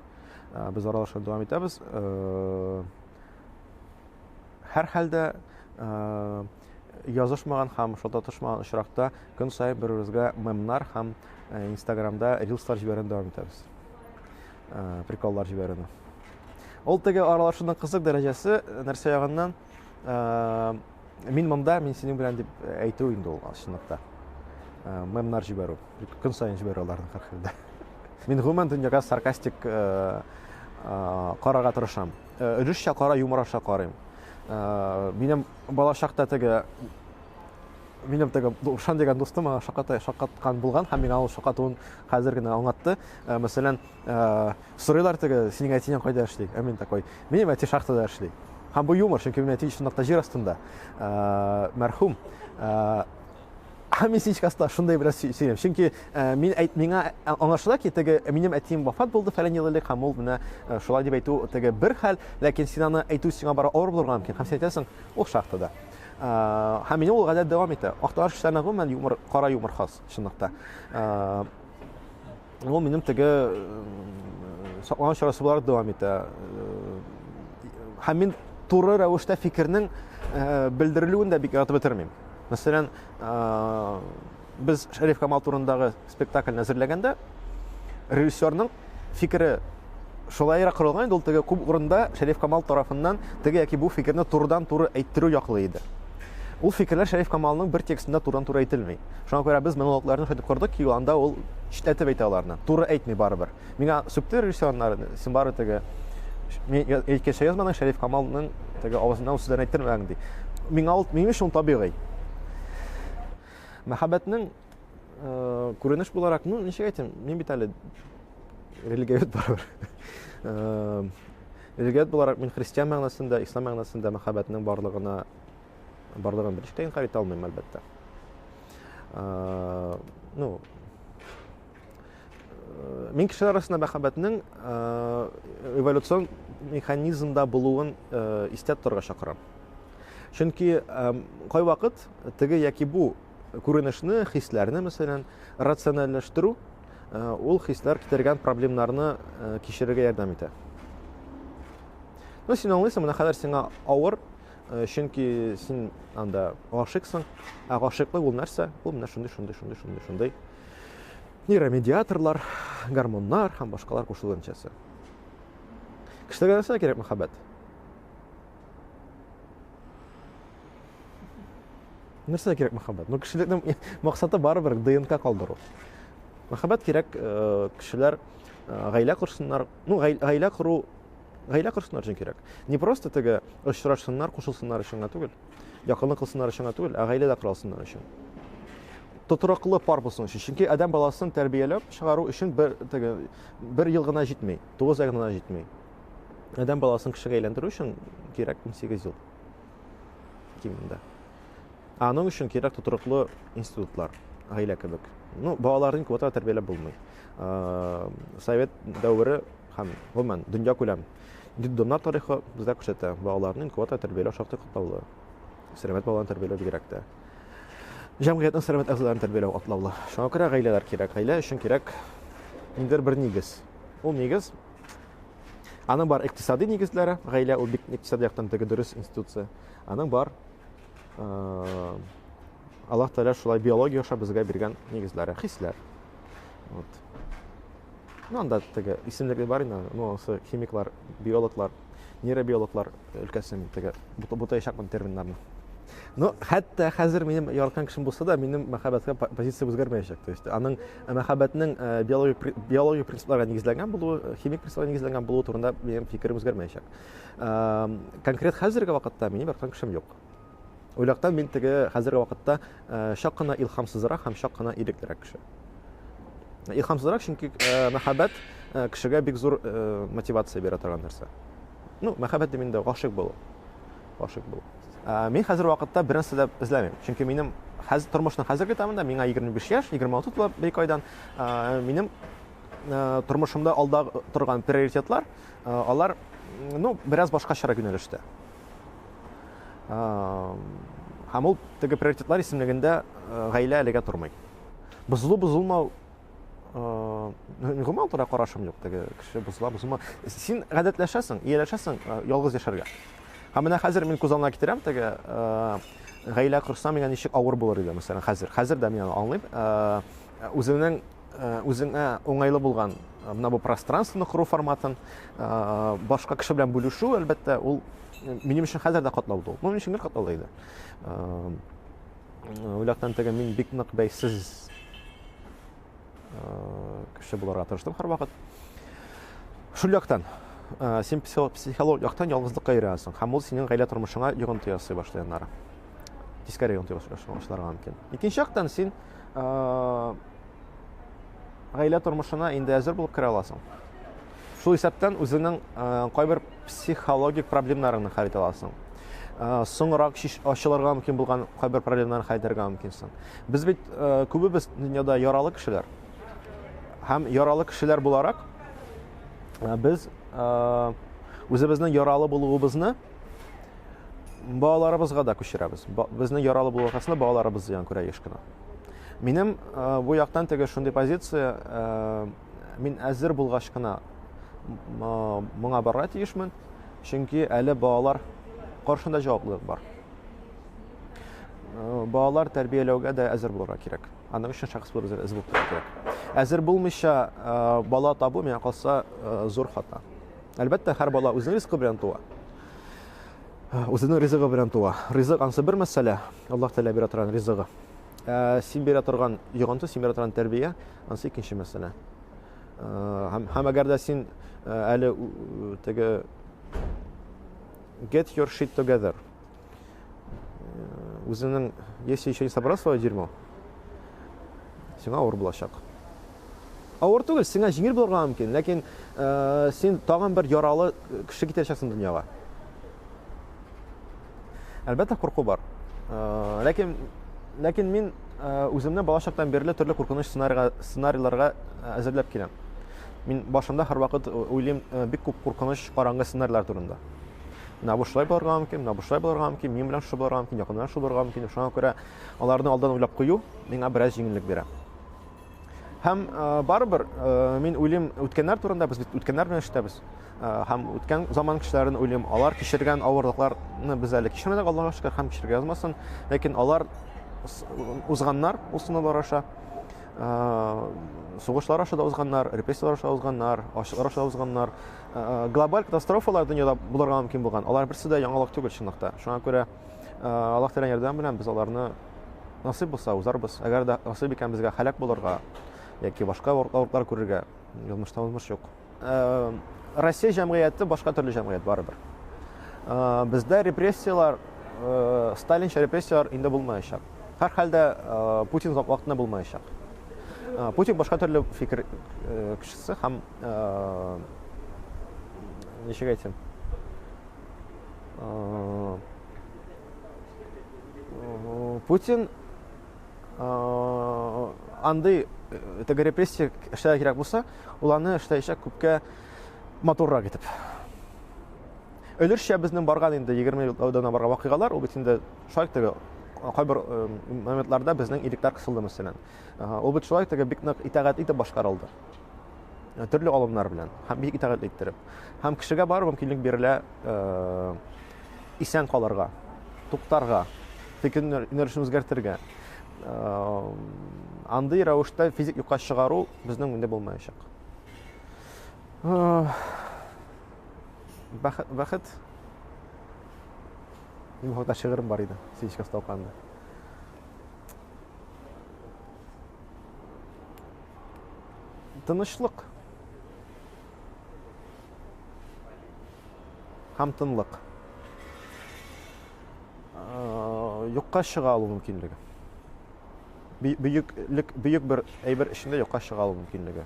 Без аралашуны дәвам итәбез. Һәрхәлдә язышмаган һәм шалтыратышмаган очракта көн саен бер-беребезгә мемнар һәм Инстаграмда рилслар җибәрүне дәвам итәбез. Приколлар җибәрүне. Ул теге аралашуның кызык дәрәҗәсе нәрсә ягыннан мин монда, мин синең белән дип әйтү инде ул чынлыкта. Мемнар җибәрү. Көн саен җибәрү аларны һәрхәлдә. Мин гомумән дөньяга саркастик карарга тырышам. Өлешчә кара юмор аша карыйм. Минем балачакта теге минем теге Рушан дигән дустым миңа шакката шаккаткан булган һәм миңа ул шаккатуын хәзер генә аңлатты. Мәсәлән, сорыйлар теге, синең әтиең кайда эшли? Ә мин такой, минем әти шахтада эшли. Һәм бу юмор, чөнки минем әти чынлыкта җир астында. Мәрхүм. Һәм мин сейчас шундай бераз сөйлим. Чөнки мин әйт миңа аңлашыла ки, теге минем әтием вафат булды фәлән ел элек, һәм ул менә шулай дип әйтү теге бер хәл, ләкин син аны әйтү сиңа бары авыр булырга мөмкин. Һәм син әйтәсең, ул шахтада. Һәм минем ул гадәт дәвам итә. Актаныш кешеләренә гомумән юмор, кара юмор хас, чынлыкта. Ул минем теге саклану чарасы буларак дәвам итә. Һәм мин туры рәвештә фикернең белдерелүен дә бик яратып бетермим. Мәсәлән, без Шәриф Камал турындагы спектакльне әзерләгәндә, режиссерның фикере шулайрак корылган иде, ул теге күп урында Шәриф Камал тарафыннан теге яки бу фикерне турыдан-туры әйттерү яклы иде. Ул фикерләр Шәриф Камалның бер текстында турыдан-туры әйтелми. Шуңа күрә без монологларны шулай итеп кордык ки, анда ул читләтеп әйтә аларны. Туры әйтми барыбер. Миңа сүкте режиссер аннары, син бары теге мин әйткәнчә язмадың, Шәриф Камалның теге авызыннан ул сүзләрне әйттермәдең ди. Миңа ул, минем өчен ул табигый. Мәхәббәтнең күренеш буларак, ну, ничек әйтим, мин бит әле религиовед барыбер. Религиовед буларак мин христиан мәгънәсендә, ислам мәгънәсендә мәхәббәтнең барлыгына барлыгын берничек тә инкарь итә алмыйм, әлбәттә. Ну, мин кешеләр арасында мәхәббәтнең эволюцион механизмда булуын истә тотарга чакырам. Чөнки кайвакыт теге яки бу күренешне, хисләрне, мәсәлән, рациональләштерү ул хисләр китергән проблемнарны кичерергә ярдәм итә. Ну, син аңлыйсың, менә хәзер сиңа авыр, чөнки син анда гашыйксың. Ә гашыйклык ул нәрсә? Ул менә шундый, шундый, шундый, шундый, шундый. Нейромедиаторлар, гормоннар һәм башкалар кушылу нәтиҗәсе. Кешеләргә нәрсә кирәк мәхәббәт? Нәрсә кирәк мәхәббәт? Ну, кешелекнең максаты барыбер ДНК калдыру. Мәхәббәт кирәк, э, кешеләр э, гаилә корсыннар. Ну, гаилә кору, гаилә корсыннар өчен кирәк. Не просто теге очрашсыннар, кушылсыннар өчен генә түгел. Якынлык кылсыннар өчен генә түгел, ә гаилә дә кора алсыннар өчен. Тотрыклы пар булсын өчен. Чөнки адәм баласын тәрбияләп чыгару өчен бер теге бер ел гына җитми, 9 ай гына җитми. Адәм баласын кешегә әйләндерү өчен кирәк 18 ел. Кимендә. Аның өчен кирәк тотрыклы институтлар, гаилә кебек. Ну, балаларны квота тәрбияләп булмый. Совет дәвере һәм гомумән дөнья күләм детдомнар тарихы безгә күрсәтә, балаларны квота тәрбияләү шактый катлаулы. Сәламәт баланы тәрбияләү бигрәк тә. Җәмгыятьнең сәламәт әгъзаларын тәрбияләү катлаулы. Шуңа күрә гаиләләр кирәк. Гаилә өчен кирәк ниндидер бер нигез. Ул нигез Аның бар икътисади нигезләре, гаилә ул бик икътисади яктан теге дөрес институция. Аның бар э, Аллаһ Тәгалә шулай биология аша безгә биргән нигезләре, хисләр. Вот. Ну, анда теге исемлеге бар инде, ну, анысы химиклар, биологлар, нейробиологлар өлкәсе теге бутаячакмын терминнарны. Ну, хәтта хәзер минем яраткан кешем булса да, минем мәхәббәткә позиция үзгәрмәячәк. То есть аның э, мәхәббәтнең э, биологик биологик принципларга нигезләнгән булуы, э, химик принципларга нигезләнгән булуы турында минем фикерем үзгәрмәячәк. Конкрет хәзерге вакытта минем яраткан кешем юк. Ул яктан мин теге хәзерге вакытта чак кына илһамсызрак һәм чак кына иреклерәк кеше. Илһамсызрак, чөнки мәхәббәт кешегә бик зур мотивация бирә торган нәрсә. Ну, мәхәббәт дим инде, гашыйк булу. Гашыйк булу. Мин хәзер вакытта бернәрсә дә эзләмим. Чөнки минем хәзер тормышның хәзерге этабында миңа 25 яшь, 26 тула бер айдан. Минем тормышымда алда торган приоритетлар, алар, ну, бераз башкачарак юнәлештә. Һәм ул теге приоритетлар исемлегендә гаилә әлегә тормый. Бозылу бозылмау гомумән тора карашым юк теге кеше бозыла бозылма. Син гадәтләшәсең, ияләшәсең ялгыз яшәргә. Һәм менә хәзер мин күз алдына китерәм теге гаилә корсам миңа ничек авыр булыр иде, мәсәлән, хәзер. Хәзер дә мин аны аңлыйм. Үзеңнең үзеңә уңайлы булган менә бу пространствоны кору форматын башка кеше белән бүлешү, әлбәттә, ул минем өчен хәзер дә катлаулы. Ну, минем өчен гел катлаулы иде. Ул яктан теге мин бик нык бәйсез кеше булырга тырыштым һәрвакыт. Шул яктан син психологик яктан ялгызлыкка өйрәнәсең һәм ул синең гаилә тормышыңа йогынты ясый башлый аннары. Тискәре йогынты башларга мөмкин. Икенче яктан син гаилә тормышына инде әзер булып керә аласың. Шул исәптән үзеңнең кайбер психологик проблемнарыңны хәл итә аласың. Соңрак ачылырга мөмкин булган кайбер проблемнарны хәл итәргә мөмкинсең. Без бит күбебез дөньяда яралы кешеләр. Һәм яралы кешеләр буларак без үзебезнең яралы булуыбызны балаларыбызга да күчерәбез. Безнең яралы булу аркасында балаларыбыз зыян күрә еш кына. Минем бу яктан теге шундый позиция, мин әзер булгач кына моңа барырга тиешмен, чөнки әле балалар каршында җаваплылык бар. Балалар тәрбияләүгә дә әзер булырга кирәк. Аның өчен шәхес булып әзер булып торырга кирәк. Әзер булмыйча бала табу, миңа калса, зур хата. Әлбәттә, һәр бала үзенең ризыгы белән туа. Үзенең ризыгы белән туа. Ризык ансы бер мәсьәлә, Аллаһ Тәгалә бирә торган ризыгы. Син бирә торган йогынты, син бирә торган тәрбия, ансы икенче мәсьәлә. Һәм, һәм әгәр дә син әле теге get your shit together. Үзеңнең, если еще не собрал свое дерьмо, сиңа авыр булачак. Авыр түгел, сиңа җиңел булырга мөмкин, ләкин син тагын бер яралы кеше китерәчәксең дөньяга. Әлбәттә, курку бар. Ләкин, ләкин мин үземне балачактан бирле төрле куркыныч сценарийга, сценарийларга әзерләп киләм. Мин башымда һәрвакыт уйлыйм бик күп куркыныч караңгы сценарийлар турында. Менә бу шулай булырга мөмкин, менә бу шулай булырга мөмкин, минем белән шулай булырга мөмкин, якын белән шулай булырга мөмкин. Шуңа күрә аларны алдан уйлап кую миңа бераз җиңеллек бирә. Һәм барыбер мин уйлыйм үткәннәр турында, без бит үткәннәр белән эшләбез. Һәм үткән заман кешеләрен уйлыйм, алар кичергән авырлыкларны без әле кичермәдек, Аллаһка шөкер, һәм кичерергә язмасын. Ләкин алар узганнар ул сынаулар аша. Сугышлар аша да узганнар, репрессияләр аша узганнар, ачлыклар аша узганнар. Глобаль катастрофалар дөньяда булырга мөмкин булган. Алар берсе дә яңалык түгел чынлыкта. Шуңа күрә Аллаһ Тәгаләнең ярдәме белән без аларны насыйп булса узарбыз. Әгәр дә насыйп икән безгә һәлак булырга яки башка авырлыклар күрергә, язмышта узмыш юк. Россия җәмгыяте башка төрле җәмгыять барыбер. Бездә репрессияләр, сталинча репрессияләр инде булмаячак. Һәрхәлдә Путин вакытында булмаячак. Путин башка төрле фикер кешесе һәм ничек әйтим? Путин андый теге репрессия эшләргә кирәк булса, ул аны эшләячәк күпкә матуррак итеп. Өлешчә безнең барган инде 20 елдан барган вакыйгалар, ул бит инде шулай теге кайбер моментларда безнең ирекләр кысылды мәсәлән. Ул бит шулай теге бик нык итагатьле итеп башкарылды. Төрле алымнар белән һәм бик итагатьле иттереп. Һәм кешегә барыбер мөмкинлек бирелә исән калырга, туктарга, фикер юнәлешен үзгәртергә. Андый рәвештә физик юкка чыгару безнең инде булмаячак. Бәхет, бәхет. Минем хакта шигырем бар иде, Синечка укыганда. Тынычлык. Һәм тынлык. Юкка чыга алу мөмкинлеге. Бөеклек, бөек бер әйбер эчендә юкка чыга алу мөмкинлеге.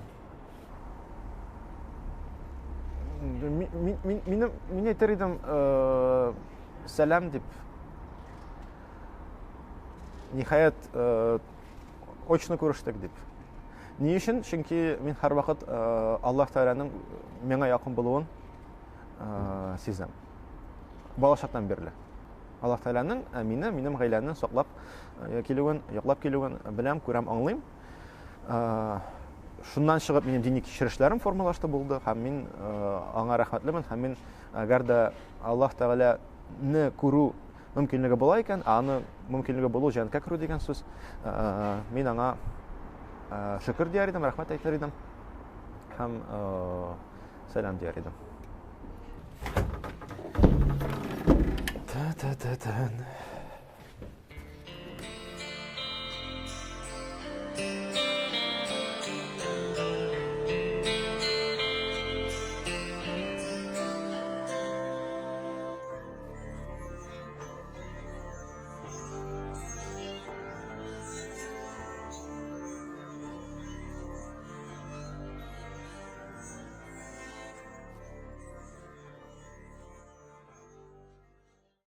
Мин, мин, мин, мин әйтер идем, сәлам дип. Ниһаять, очно күрештек дип. Ни өчен? Чөнки мин һәрвакыт Аллаһ Тәгаләнең миңа якын булуын сизәм. Балачактан бирле. Аллаһ Тәгаләнең мине, минем гаиләмне саклап килүен, яклап килүен беләм, күрәм, аңлыйм. Шуннан чыгып минем дини кичерешләрем формалашты булды һәм мин аңа рәхмәтлемен һәм мин әгәр дә Аллаһ Тәгаләне күрү мөмкинлеге була икән, ә аны мөмкинлеге булу җәннәткә керү дигән сүз, мин аңа шөкер дияр идем, рәхмәт әйтер идем һәм сәлам дияр идем. Та-та-та-тан.